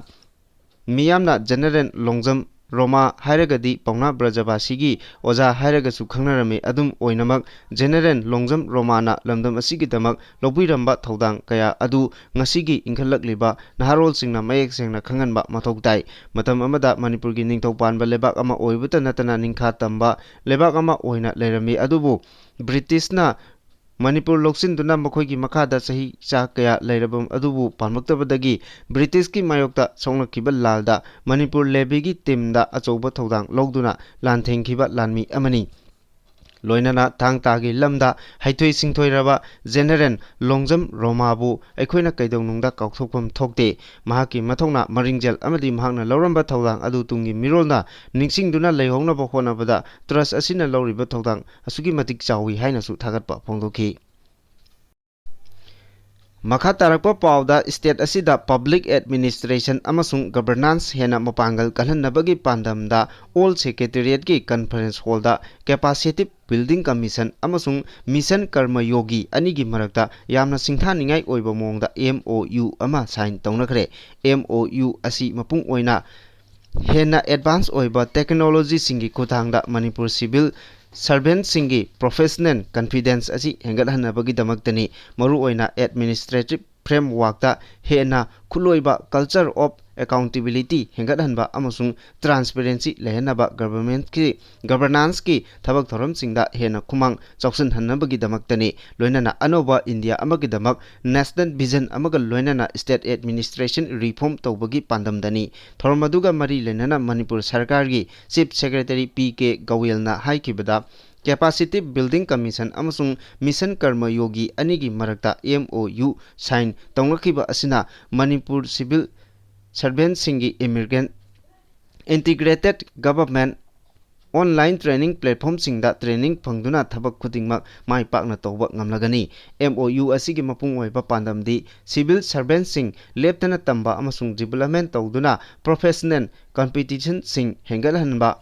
ꯃꯤꯌꯥꯝꯅ ꯖꯦꯅꯦꯔꯦꯜ ꯂꯣꯡꯖꯝ ꯔꯣꯃꯥ ꯍꯥꯏꯔꯒꯗꯤ ꯄꯥꯎꯅꯥ ꯕ꯭ꯔꯖꯕꯥꯁꯤꯒꯤ ꯑꯣꯖꯥ ꯍꯥꯏꯔꯒꯁꯨ ꯈꯪꯅꯔꯝꯃꯤ꯫ ꯑꯗꯨꯝ ꯑꯣꯏꯅꯃꯛ, ꯖꯦꯅꯦꯔꯦꯜ ꯂꯣꯡꯖꯝ ꯔꯣꯃꯥꯅ ꯂꯝꯗꯝ ꯑꯁꯤꯒꯤꯗꯃꯛ ꯂꯧꯕꯤꯔꯝꯕ ꯊꯧꯗꯥꯡ ꯀꯌꯥ ꯑꯗꯨ ꯉꯁꯤꯒꯤ ꯏꯟꯈꯠꯂꯛꯂꯤꯕ ꯅꯍꯥꯔꯣꯜꯁꯤꯡꯅ ꯃꯌꯦꯛ ꯁꯦꯡꯅ ꯈꯪꯍꯟꯕ ꯃꯊꯧ ꯇꯥꯏ꯫ ꯃꯇꯝ ꯑꯃꯗ ꯃꯅꯤꯄꯨꯔꯒꯤ ꯅꯤꯡꯊꯧ ꯄꯥꯟꯕ ꯂꯩꯕꯥꯛ ꯑꯃ ꯑꯣꯏꯕꯇ ꯅꯠꯇꯅ ꯅꯤꯡꯈꯥ ꯇꯝꯕ ꯂꯩꯕꯥꯛ ꯑꯃ ꯑꯣꯏꯅ ꯂꯩꯔꯝꯃꯤ꯫ ꯑꯗꯨꯕꯨ ꯕ꯭ꯔꯤꯇꯤꯁꯅ ꯃꯅꯤꯄꯨꯔ ꯂꯧꯁꯤꯟꯗꯨꯅ ꯃꯈꯣꯏꯒꯤ ꯃꯈꯥꯗ ꯆꯍꯤ ꯆꯥ ꯀꯌꯥ ꯂꯩꯔꯕ ꯑꯗꯨꯕꯨ ꯄꯥꯝꯂꯛꯇꯕꯗꯒꯤ ꯕ꯭ꯔꯤꯇꯤꯁꯀꯤ ꯃꯥꯌꯣꯛꯇ ꯁꯣꯛꯅꯈꯤꯕ ꯂꯥꯜꯗ ꯃꯅꯤꯄꯨꯔ ꯂꯦꯚꯤꯒꯤ ꯇꯤꯝꯗ ꯑꯆꯧꯕ ꯊꯧꯗꯥꯡ ꯂꯧꯗꯨꯅ ꯂꯥꯟꯊꯦꯡꯈꯤꯕ ꯂꯥꯟꯃꯤ ꯑꯃꯅꯤ꯫ ꯂꯣꯏꯅꯅ ꯊꯥꯡ ꯇꯥꯒꯤ ꯂꯝꯗ ꯍꯩꯊꯣꯏ ꯁꯤꯡꯊꯣꯏꯔꯕ ꯖꯦꯅꯦꯔꯦꯜ ꯂꯣꯡꯖꯝ ꯔꯣꯃꯥꯕꯨ ꯑꯩꯈꯣꯏꯅ ꯀꯩꯗꯧꯅꯨꯡꯗ ꯀꯥꯎꯊꯣꯛꯐꯝ ꯊꯣꯛꯇꯦ꯫ ꯃꯍꯥꯛꯀꯤ ꯃꯊꯧꯅꯥ, ꯃꯔꯤꯡꯖꯦꯜ ꯑꯃꯗꯤ ꯃꯍꯥꯛꯅ ꯂꯧꯔꯝꯕ ꯊꯧꯗꯥꯡ ꯑꯗꯨ ꯇꯨꯡꯒꯤ ꯃꯤꯔꯣꯜꯅ ꯅꯤꯡꯁꯤꯡꯗꯨꯅ ꯂꯩꯍꯧꯅꯕ ꯍꯣꯠꯅꯕꯗ ꯇ꯭ꯔꯁ ꯑꯁꯤꯅ ꯂꯧꯔꯤꯕ ꯊꯧꯗꯥꯡ ꯑꯁꯨꯛꯀꯤ ꯃꯇꯤꯛ ꯆꯥꯎꯏ ꯍꯥꯏꯅꯁꯨ ꯊꯥꯒꯠꯄ ꯐꯣꯡꯗꯣꯛꯈꯤ꯫ ꯃꯈꯥ ꯇꯥꯔꯛꯄ ꯄꯥꯎꯗ, ꯁ꯭ꯇꯦꯠ ꯑꯁꯤꯗ ꯄꯕ꯭ꯂꯤꯛ ꯑꯦꯗꯃꯤꯅꯤꯁꯇ꯭ꯔꯦꯁꯟ ꯑꯃꯁꯨꯡ ꯒꯕꯔꯅꯥꯟꯁ ꯍꯦꯟꯅ ꯃꯄꯥꯡꯒꯜ ꯀꯜꯍꯟꯅꯕꯒꯤ ꯄꯥꯟꯗꯝꯗ ꯑꯣꯜ ꯁꯦꯀ꯭ꯔꯦꯇꯦꯔꯤꯌꯦꯠꯀꯤ ꯀꯟꯐꯔꯦꯟꯁ ꯍꯣꯜꯗ ꯀꯦꯄꯥꯁꯤꯇꯤꯞ ꯕꯤꯜꯗꯤꯡ ꯀꯝꯃꯤꯁꯟ ꯑꯃꯁꯨꯡ ꯃꯤꯁꯟ ꯀꯔꯃꯌꯣꯒꯤ ꯑꯅꯤꯒꯤ ꯃꯔꯛꯇ ꯌꯥꯝꯅ ꯁꯤꯡꯊꯥꯅꯤꯡꯉꯥꯏ ꯑꯣꯏꯕ ꯃꯑꯣꯡꯗ ꯑꯦꯝ ꯑꯣ ꯌꯨ ꯑꯃ ꯁꯥꯏꯟ ꯇꯧꯅꯈ꯭ꯔꯦ꯫ ꯑꯦꯝ ꯑꯣ ꯌꯨ ꯑꯁꯤ ꯃꯄꯨꯡ ꯑꯣꯏꯅ ꯍꯦꯟꯅ ꯑꯦꯗꯚꯥꯟꯁ ꯑꯣꯏꯕ ꯇꯦꯛꯅꯣꯂꯣꯖꯤꯁꯤꯡꯒꯤ ꯈꯨꯠꯊꯥꯡꯗ ꯃꯅꯤꯄꯨꯔ ꯁꯤꯚꯤꯜ ꯁꯔꯚꯦꯟꯠꯁꯤꯡꯒꯤ ꯄ꯭ꯔꯣꯐꯦꯁꯅꯦꯜ ꯀꯟꯐꯤꯗꯦꯟꯁ ꯑꯁꯤ ꯍꯦꯟꯒꯠꯍꯟꯅꯕꯒꯤꯗꯃꯛꯇꯅꯤ꯫ ꯃꯔꯨꯑꯣꯏꯅ ꯑꯦꯗꯃꯤꯅꯤꯁꯇ꯭ꯔꯦꯇꯤꯚ ꯐ꯭ꯔꯦꯝꯋꯥꯔꯛꯇ ꯍꯦꯟꯅ ꯈꯨꯠꯂꯣꯏꯕ, culture of ꯑꯦꯀꯥꯎꯟꯇꯦꯕꯤꯂꯤꯇꯤ ꯍꯦꯟꯒꯠꯍꯟꯕ ꯑꯃꯁꯨꯡ ꯇ꯭ꯔꯥꯟꯁꯄꯦꯔꯦꯟꯁꯤ ꯂꯩꯍꯟꯅꯕ ꯒꯚꯔꯟꯃꯦꯟꯠꯀꯤ, ꯒꯚꯔꯅꯥꯟꯁꯀꯤ ꯊꯕꯛ ꯊꯧꯔꯝꯁꯤꯡꯗ ꯍꯦꯟꯅ ꯈꯨꯃꯥꯡ ꯆꯥꯎꯁꯤꯟꯍꯟꯅꯕꯒꯤꯗꯃꯛꯇꯅꯤ꯫ ꯂꯣꯏꯅꯅ ꯑꯅꯧꯕ ꯏꯟꯗꯤꯌꯥ ꯑꯃꯒꯤꯗꯃꯛ ꯅꯦꯁꯅꯦꯜ ꯚꯤꯖꯟ ꯑꯃꯒ ꯂꯣꯏꯅꯅ ꯁ꯭ꯇꯦꯠ ꯑꯦꯗꯃꯤꯅꯤꯁꯇ꯭ꯔꯦꯁꯟ ꯔꯤꯐꯣꯔꯝ ꯇꯧꯕꯒꯤ ꯄꯥꯟꯗꯝꯗꯅꯤ꯫ ꯊꯧꯔꯝ ꯑꯗꯨꯒ ꯃꯔꯤ ꯂꯩꯅꯅ ꯃꯅꯤꯄꯨꯔ ꯁꯔꯀꯥꯔꯒꯤ ꯆꯤꯐ ꯁꯦꯀ꯭ꯔꯦꯇꯔꯤ ꯄꯤ ꯀꯦ ꯒꯧꯋꯦꯜꯅ ꯍꯥꯏꯈꯤꯕꯗ, ꯀꯦꯄꯥꯁꯤꯇꯤ ꯕꯤꯜꯗꯤꯡ ꯀꯃꯤꯁꯟ ꯑꯃꯁꯨꯡ ꯃꯤꯁꯟ ꯀꯔꯃ ꯌꯣꯒꯤ ꯑꯅꯤꯒꯤ ꯃꯔꯛꯇ ꯑꯦꯝ ꯑꯣ ꯌꯨ ꯁꯥꯏꯟ ꯇꯧꯅꯈꯤꯕ ꯑꯁꯤꯅ ꯃꯅꯤꯄꯨꯔ ꯁꯤꯚꯤꯜ ꯁꯔꯚꯦꯟꯠꯁꯤꯡꯒꯤ ꯏꯃꯤꯒ꯭ꯔꯦꯟ ꯏꯟꯇꯤꯒ꯭ꯔꯦꯇꯦꯗ ꯒꯚꯔꯟꯃꯦꯟꯠ ꯑꯣꯟꯂꯥꯏꯟ ꯇ꯭ꯔꯦꯅꯤꯡ ꯄ꯭ꯂꯦꯠꯐꯣꯝꯁꯤꯡꯗ ꯇ꯭ꯔꯦꯅꯤꯡ ꯐꯪꯗꯨꯅ ꯊꯕꯛ ꯈꯨꯗꯤꯡꯃꯛ ꯃꯥꯏ ꯄꯥꯛꯅ ꯇꯧꯕ ꯉꯝꯂꯒꯅꯤ꯫ ꯑꯦꯝ ꯑꯣ ꯌꯨ ꯑꯁꯤꯒꯤ ꯃꯄꯨꯡ ꯑꯣꯏꯕ ꯄꯥꯟꯗꯝꯗꯤ ꯁꯤꯚꯤꯜ ꯁꯔꯚꯦꯟꯠꯁꯤꯡ ꯂꯦꯞꯇꯅ ꯇꯝꯕ ꯑꯃꯁꯨꯡ ꯗꯤꯕꯦꯂꯞꯃꯦꯟꯠ ꯇꯧꯗꯨꯅ ꯄ꯭ꯔꯣꯐꯦꯁꯅꯦꯜ ꯀꯝꯄꯤꯇꯤꯁꯟꯁꯤꯡ ꯍꯦꯟꯒꯠꯍꯟꯕ,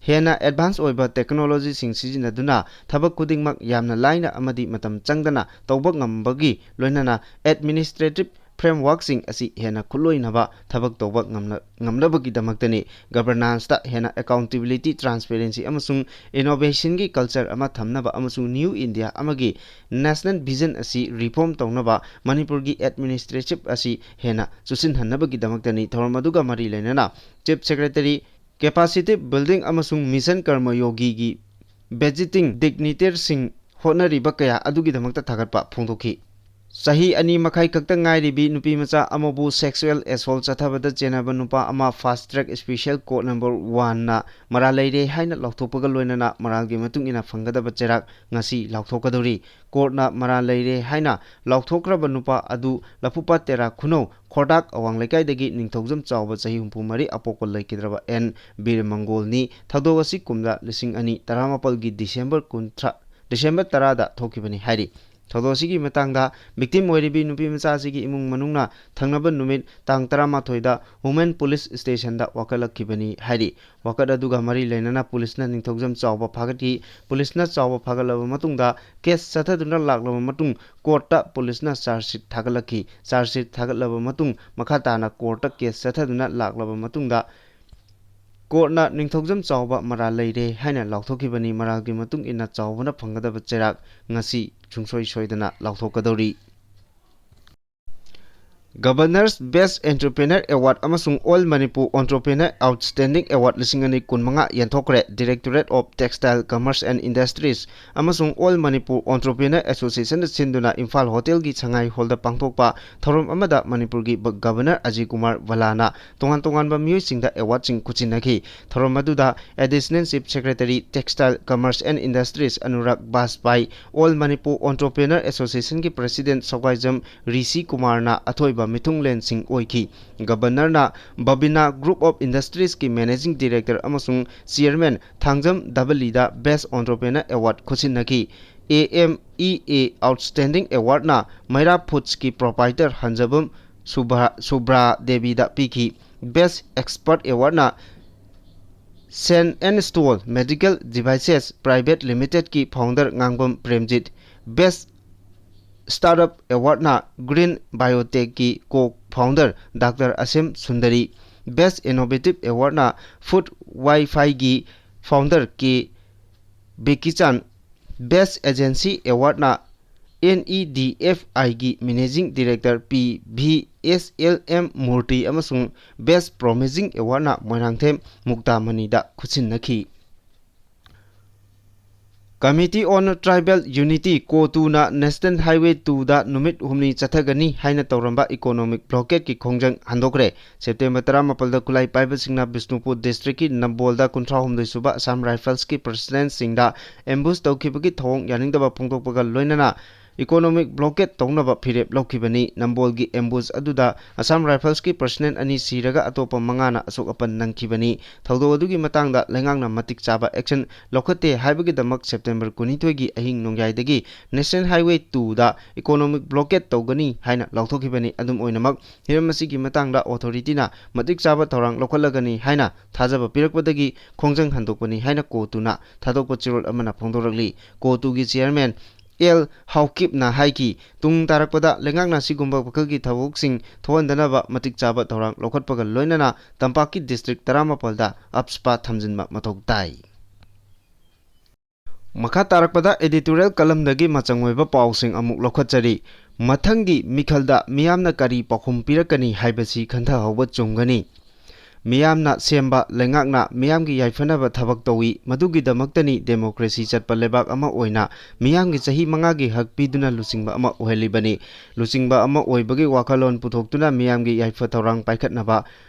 ꯍꯦꯟꯅ ꯑꯦꯗꯚꯥꯟꯁ ꯑꯣꯏꯕ ꯇꯦꯛꯅꯣꯂꯣꯖꯤꯁꯤꯡ ꯁꯤꯖꯤꯟꯅꯗꯨꯅ ꯊꯕꯛ ꯈꯨꯗꯤꯡꯃꯛ ꯌꯥꯝꯅ ꯂꯥꯏꯅ ꯑꯃꯗꯤ ꯃꯇꯝ ꯆꯪꯗꯅ ꯇꯧꯕ ꯉꯝꯕꯒꯤ ꯂꯣꯏꯅꯅ ꯑꯦꯗꯃꯤꯅꯤꯁꯇ꯭ꯔꯦꯇꯤꯚ ꯐ꯭ꯔꯦꯝꯋꯥꯔꯛꯁꯤꯡ ꯑꯁꯤ ꯍꯦꯟꯅ ꯈꯨꯠꯂꯣꯏꯅꯕ ꯊꯕꯛ ꯇꯧꯕ ꯉꯝꯅ-, ꯉꯝꯅꯕꯒꯤꯗꯃꯛꯇꯅꯤ꯫ ꯒꯚꯔꯅꯥꯟꯁꯇ ꯍꯦꯟꯅ ꯑꯦꯀꯥꯎꯟꯇꯦꯕꯤꯂꯤꯇꯤ, ꯇ꯭ꯔꯥꯟꯁꯄꯦꯔꯦꯟꯁꯤ ꯑꯃꯁꯨꯡ ꯏꯅꯣꯚꯦꯁꯟꯒꯤ ꯀꯜꯆꯔ ꯑꯃ ꯊꯝꯅꯕ ꯑꯃꯁꯨꯡ ꯅ꯭ꯌꯨ ꯏꯟꯗꯤꯌꯥ ꯑꯃꯒꯤ ꯅꯦꯁꯅꯦꯜ ꯚꯤꯖꯟ ꯑꯁꯤ ꯔꯤꯐꯣꯔꯝ ꯇꯧꯅꯕ ꯃꯅꯤꯄꯨꯔꯒꯤ ꯑꯦꯗꯃꯤꯅꯤꯁꯇ꯭ꯔꯦꯁꯟ ꯑꯁꯤ ꯍꯦꯟꯅ ꯆꯨꯁꯤꯟꯍꯟꯅꯕꯒꯤꯗꯃꯛꯇꯅꯤ꯫ ꯊꯧꯔꯝ ꯑꯗꯨꯒ ꯃꯔꯤ ꯂꯩꯅꯅ ꯆꯤꯐ ꯁꯦꯀ꯭ꯔꯦꯇꯔꯤ ꯀꯦꯄꯥꯁꯤꯇꯤ ꯕꯤꯜꯗꯤꯡ ꯑꯃꯁꯨꯡ ꯃꯤꯁꯟ ꯀꯔꯃ ꯌꯣꯒꯤꯒꯤ ꯚꯤꯖꯤꯇꯤꯡ ꯗꯤꯒꯅꯤꯇꯦꯔꯁꯤꯡ ꯍꯣꯠꯅꯔꯤꯕ ꯀꯌꯥ ꯑꯗꯨꯒꯤꯗꯃꯛꯇ ꯊꯥꯒꯠꯄ ꯐꯣꯡꯗꯣꯛꯈꯤ꯫ ꯆꯍꯤ ꯑꯅꯤ ꯃꯈꯥꯏ ꯈꯛꯇ ꯉꯥꯏꯔꯤꯕꯤ ꯅꯨꯄꯤ ꯃꯆꯥ ꯑꯃꯕꯨ ꯁꯦꯛꯁꯨꯑꯦꯜ ꯑꯦꯁꯣꯜ ꯆꯠꯊꯕꯗ ꯆꯦꯟꯅꯕ ꯅꯨꯄꯥ ꯑꯃ ꯐꯥꯁ ꯇ꯭ꯔꯦꯛ ꯁ꯭ꯄꯦꯁꯤꯌꯦꯜ ꯀꯣꯔꯠ ꯅꯝꯕꯔ ꯋꯥꯟꯅ ꯃꯔꯥꯜ ꯂꯩꯔꯦ ꯍꯥꯏꯅ ꯂꯥꯎꯊꯣꯛꯄꯒ ꯂꯣꯏꯅꯅ ꯃꯔꯥꯜꯒꯤ ꯃꯇꯨꯡ ꯏꯟꯅ ꯐꯪꯒꯗꯕ ꯆꯩꯔꯥꯛ ꯉꯁꯤ ꯂꯥꯎꯊꯣꯛꯀꯗꯧꯔꯤ꯫ ꯀꯣꯔꯠꯅ ꯃꯔꯥꯜ ꯂꯩꯔꯦ ꯍꯥꯏꯅ ꯂꯥꯎꯊꯣꯛꯈ꯭ꯔꯕ ꯅꯨꯄꯥ ꯑꯗꯨ ꯂꯐꯨꯄꯥꯠ ꯇꯦꯔꯥ ꯈꯨꯅꯧ ꯈꯣꯔꯗꯥꯛ ꯑꯋꯥꯡ ꯂꯩꯀꯥꯏꯗꯒꯤ ꯅꯤꯡꯊꯧꯖꯝ ꯆꯥꯎꯕ ꯆꯍꯤ ꯍꯨꯝꯐꯨ ꯃꯔꯤ ꯑꯄꯣꯛꯄ ꯂꯩꯈꯤꯗ꯭ꯔꯕ ꯑꯦꯟ ꯕꯤꯔꯃꯪꯒꯣꯜꯅꯤ꯫ ꯊꯧꯗꯣꯛ ꯑꯁꯤ ꯀꯨꯝꯖꯥ ꯂꯤꯁꯤꯡ ꯑꯅꯤ ꯇꯔꯥꯃꯥꯄꯜꯒꯤ ꯗꯤꯁꯦꯝꯕꯔ ꯀꯨꯟꯊ꯭ꯔꯥ, ꯗꯤꯁꯦꯝꯕꯔ ꯇꯔꯥꯗ ꯊꯣꯛꯈꯤꯕꯅꯤ ꯍꯥꯏꯔꯤ꯫ ꯊꯧꯗꯣꯛ ꯑꯁꯤꯒꯤ ꯃꯇꯥꯡꯗ ꯚꯤꯛꯇꯤꯝ ꯑꯣꯏꯔꯤꯕꯤ ꯅꯨꯄꯤ ꯃꯆꯥ ꯑꯁꯤꯒꯤ ꯏꯃꯨꯡ ꯃꯅꯨꯡꯅ ꯊꯪꯅꯕ ꯅꯨꯃꯤꯠ ꯇꯥꯡ ꯇꯔꯥꯃꯥꯊꯣꯏꯗ ꯋꯨꯃꯦꯟ ꯄꯨꯂꯤꯁ ꯁ꯭ꯇꯦꯁꯟꯗ ꯋꯥꯀꯠꯂꯛꯈꯤꯕꯅꯤ ꯍꯥꯏꯔꯤ꯫ ꯋꯥꯀꯠ ꯑꯗꯨꯒ ꯃꯔꯤ ꯂꯩꯅꯅ ꯄꯨꯂꯤꯁꯅ ꯅꯤꯡꯊꯧꯖꯝ ꯆꯥꯎꯕ ꯐꯥꯒꯠꯈꯤ꯫ ꯄꯨꯂꯤꯁꯅ ꯆꯥꯎꯕ ꯐꯥꯒꯠꯂꯕ ꯃꯇꯨꯡꯗ ꯀꯦꯁ ꯆꯠꯊꯗꯨꯅ ꯂꯥꯛꯂꯕ ꯃꯇꯨꯡ ꯀꯣꯔꯠꯇ ꯄꯨꯂꯤꯁꯅ ꯆꯥꯔꯖ ꯁꯤꯠ ꯊꯥꯒꯠꯂꯛꯈꯤ꯫ ꯆꯥꯔꯖ ꯁꯤꯠ ꯊꯥꯒꯠꯂꯕ ꯃꯇꯨꯡ ꯃꯈꯥ ꯇꯥꯅ ꯀꯣꯔꯠꯇ ꯀꯦꯁ ꯆꯠꯊꯗꯨꯅ ꯂꯥꯛꯂꯕ ꯃꯇꯨꯡꯗ ꯀꯣꯔꯠꯅ ꯅꯤꯡꯊꯧꯖꯝ ꯆꯥꯎꯕ ꯃꯔꯥꯜ ꯂꯩꯔꯦ ꯍꯥꯏꯅ ꯂꯥꯎꯊꯣꯛꯈꯤꯕꯅꯤ꯫ ꯃꯔꯥꯜꯒꯤ ꯃꯇꯨꯡ ꯏꯟꯅ ꯆꯥꯎꯕꯅ ꯐꯪꯒꯗꯕ ꯆꯩꯔꯥꯛ ꯉꯁꯤ ꯁꯨꯡꯁꯣꯏ ꯁꯣꯏꯗꯅ ꯂꯥꯎꯊꯣꯛꯀꯗꯧꯔꯤ꯫ Governor's Best Entrepreneur Award ꯑꯃꯁꯨꯡ All Manipur Entrepreneur Outstanding Award ꯂꯤꯁꯤꯡ ꯑꯅꯤ ꯀꯨꯟꯃꯉꯥ ꯌꯦꯟꯊꯣꯛꯈ꯭ꯔꯦ꯫ Directorate of Textile, Commerce and Industries ꯑꯃꯁꯨꯡ All Manipur Entrepreneur Association ꯁꯤꯟꯗꯨꯅ ꯏꯝꯐꯥꯜ ꯍꯣꯇꯦꯜꯒꯤ ꯁꯉꯥꯏ ꯍꯣꯜꯗ ꯄꯥꯡꯊꯣꯛꯄ ꯊꯧꯔꯝ ꯑꯃꯗ ꯃꯅꯤꯄꯨꯔꯒꯤ ꯕ-, ꯒꯕꯔꯅꯔ ꯑꯖꯤꯠ ꯀꯨꯃꯥꯔ ꯚꯜꯂꯥꯅ ꯇꯣꯉꯥꯟ ꯇꯣꯉꯥꯟꯕ ꯃꯤꯑꯣꯏꯁꯤꯡꯗ ꯑꯦꯋꯥꯔꯗꯁꯤꯡ ꯈꯨꯠꯁꯤꯟꯅꯈꯤ꯫ ꯊꯧꯔꯝ ꯑꯗꯨꯗ Additional Chief Secretary, Textile, Commerce and Industries Anurag ꯕꯥꯖꯄꯥꯏ, All Manipur Entrepreneur Associationꯒꯤ President ꯁꯧꯒꯥꯏꯖꯝ ꯔꯤꯁꯤ ꯀꯨꯃꯥꯔꯅ ꯑꯊꯣꯏꯕ ꯃꯤꯊꯨꯡꯂꯦꯟꯁꯤꯡ ꯑꯣꯏꯈꯤ꯫ ꯒꯕꯔꯅꯔꯅ ꯕꯕꯤꯅꯥ Group of Industriesꯀꯤ Managing Director ꯑꯃꯁꯨꯡ Chairman ꯊꯥꯡꯖꯝ ꯗꯕꯂꯤꯗ Best Entrepreneur Award ꯈꯨꯠꯁꯤꯟꯅꯈꯤ꯫ A M E A Outstanding Awardꯅ ꯃꯩꯔꯥ Foodsꯀꯤ proprietor ꯍꯟꯖꯕꯝ ꯁꯨꯕ꯭ꯔꯥ, ꯁꯨꯕ꯭ꯔꯥ ꯗꯦꯕꯤꯗ ꯄꯤꯈꯤ꯫ Best Export Awardꯅ Sen and Stone Medical Devices Private Limitedꯀꯤ founder Ngangbam Premjit, Best Startup Awardꯅ Green Biotechꯀꯤ co-founder doctor Asem Sundari, Best Innovative Awardꯅ Food Wi-Fiꯒꯤ founder K Bekichan, Best Agency Awardꯅ NEDFIꯒꯤ Managing Director ꯄꯤ ꯚꯤ ꯑꯦꯁ ꯑꯦꯜ ꯑꯦꯝ ꯃꯨꯔꯇꯤ ꯑꯃꯁꯨꯡ Best Promising Awardꯅ Moirangthem ꯃꯨꯛꯇꯥꯃꯅꯤꯗ ꯈꯨꯠꯁꯤꯟꯅꯈꯤ꯫ Committee on Tribal Unity, CoTUꯅ National Highway twoꯗ ꯅꯨꯃꯤꯠ ꯍꯨꯝꯅꯤ ꯆꯠꯊꯒꯅꯤ ꯍꯥꯏꯅ ꯇꯧꯔꯝꯕ economic blockadeꯀꯤ ꯈꯣꯡꯖꯪ ꯍꯟꯗꯣꯛꯈ꯭ꯔꯦ꯫ ꯁꯦꯞꯇꯦꯝꯕꯔ ꯇꯔꯥꯃꯥꯄꯜꯗ ꯈꯨꯠꯂꯥꯏ ꯄꯥꯏꯕꯁꯤꯡꯅ ꯕꯤꯁꯅꯨꯄꯨꯔ districtꯀꯤ ꯅꯝꯕꯣꯜꯗ ꯀꯨꯟꯊ꯭ꯔꯥ ꯍꯨꯝꯗꯣꯏ ꯁꯨꯕ Assam Riflesꯀꯤ personnelꯁꯤꯡꯗ ambush ꯇꯧꯈꯤꯕꯒꯤ ꯊꯧꯑꯣꯡ ꯌꯥꯅꯤꯡꯗꯕ ꯐꯣꯡꯗꯣꯛꯄꯒ ꯂꯣꯏꯅꯅ economic blockade ꯇꯧꯅꯕ ꯐꯤꯔꯦꯞ ꯂꯧꯈꯤꯕꯅꯤ꯫ ꯅꯝꯕꯣꯜꯒꯤ ambush ꯑꯗꯨꯗ Assam Riflesꯀꯤ personnel ꯑꯅꯤ ꯁꯤꯔꯒ ꯑꯇꯣꯞꯄ ꯃꯉꯥꯅ ꯑꯁꯣꯛ ꯑꯄꯟ ꯅꯪꯈꯤꯕꯅꯤ꯫ ꯊꯧꯗꯣꯛ ꯑꯗꯨꯒꯤ ꯃꯇꯥꯡꯗ ꯂꯩꯉꯥꯛꯅ ꯃꯇꯤꯛ ꯆꯥꯕ action ꯂꯧꯈꯠꯇꯦ ꯍꯥꯏꯕꯒꯤꯗꯃꯛ ꯁꯦꯞꯇꯦꯝꯕꯔ ꯀꯨꯟꯅꯤꯊꯣꯏꯒꯤ ꯑꯍꯤꯡ ꯅꯣꯡꯌꯥꯏꯗꯒꯤ National Highway twoꯗ economic blockade ꯇꯧꯒꯅꯤ ꯍꯥꯏꯅ ꯂꯥꯎꯊꯣꯛꯈꯤꯕꯅꯤ꯫ ꯑꯗꯨꯝ ꯑꯣꯏꯅꯃꯛ, ꯍꯤꯔꯝ ꯑꯁꯤꯒꯤ ꯃꯇꯥꯡꯗ authorityꯅ ꯃꯇꯤꯛ ꯆꯥꯕ ꯊꯧꯔꯥꯡ ꯂꯧꯈꯠꯂꯒꯅꯤ ꯍꯥꯏꯅ ꯊꯥꯖꯕ ꯄꯤꯔꯛꯄꯗꯒꯤ ꯈꯣꯡꯖꯪ ꯍꯟꯗꯣꯛꯄꯅꯤ ꯍꯥꯏꯅ CoTUꯅ ꯊꯥꯗꯣꯛꯄ ꯆꯦꯔꯣꯜ ꯑꯃꯅ ꯐꯣꯡꯗꯣꯔꯛꯂꯤ꯫ CoTUꯒꯤ chairman ꯑꯦꯜ ꯍꯥꯎꯀꯤꯞꯅ ꯍꯥꯏꯈꯤ, ꯇꯨꯡ ꯇꯥꯔꯛꯄꯗ ꯂꯩꯉꯥꯛꯅ ꯑꯁꯤꯒꯨꯝꯕ ꯋꯥꯈꯜꯒꯤ ꯊꯕꯛꯁꯤꯡ ꯊꯣꯛꯍꯟꯗꯅꯕ ꯃꯇꯤꯛ ꯆꯥꯕ ꯊꯧꯔꯥꯡ ꯂꯧꯈꯠꯄꯒ ꯂꯣꯏꯅꯅ ꯇꯝꯄꯥꯛꯀꯤ district ꯇꯔꯥꯃꯥꯄꯜꯗ AFSPA ꯊꯝꯖꯤꯟꯕ ꯃꯊꯧ ꯇꯥꯏ꯫ ꯃꯈꯥ ꯇꯥꯔꯛꯄꯗ editorial columnꯗꯒꯤ ꯃꯆꯪ ꯑꯣꯏꯕ ꯄꯥꯎꯁꯤꯡ ꯑꯃꯨꯛ ꯂꯧꯈꯠꯆꯔꯤ꯫ ꯃꯊꯪꯒꯤ ꯃꯤꯈꯜꯗ ꯃꯤꯌꯥꯝꯅ ꯀꯔꯤ ꯄꯥꯎꯈꯨꯝ ꯄꯤꯔꯛꯀꯅꯤ ꯍꯥꯏꯕꯁꯤ ꯈꯟꯊꯍꯧꯕ ꯆꯨꯝꯒꯅꯤ꯫ ꯃꯤꯌꯥꯝꯅ ꯁꯦꯝꯕ ꯂꯩꯉꯥꯛꯅ ꯃꯤꯌꯥꯝꯒꯤ ꯌꯥꯏꯐꯅꯕ ꯊꯕꯛ ꯇꯧꯏ꯫ ꯃꯗꯨꯒꯤꯗꯃꯛꯇꯅꯤ ꯗꯦꯃꯣꯀ꯭ꯔꯦꯁꯤ ꯆꯠꯄ ꯂꯩꯕꯥꯛ ꯑꯃ ꯑꯣꯏꯅ ꯃꯤꯌꯥꯝꯒꯤ ꯆꯍꯤ ꯃꯉꯥꯒꯤ ꯍꯛ ꯄꯤꯗꯨꯅ ꯂꯨꯆꯤꯡꯕ ꯑꯃ ꯑꯣꯏꯍꯜꯂꯤꯕꯅꯤ꯫ ꯂꯨꯆꯤꯡꯕ ꯑꯃ ꯑꯣꯏꯕꯒꯤ ꯋꯥꯈꯜꯂꯣꯟ ꯄꯨꯊꯣꯛꯇꯨꯅ ꯃꯤꯌꯥꯝꯒꯤ ꯌꯥꯏꯐ ꯊꯧꯔꯥꯡ ꯄꯥꯏꯈꯠꯅꯕ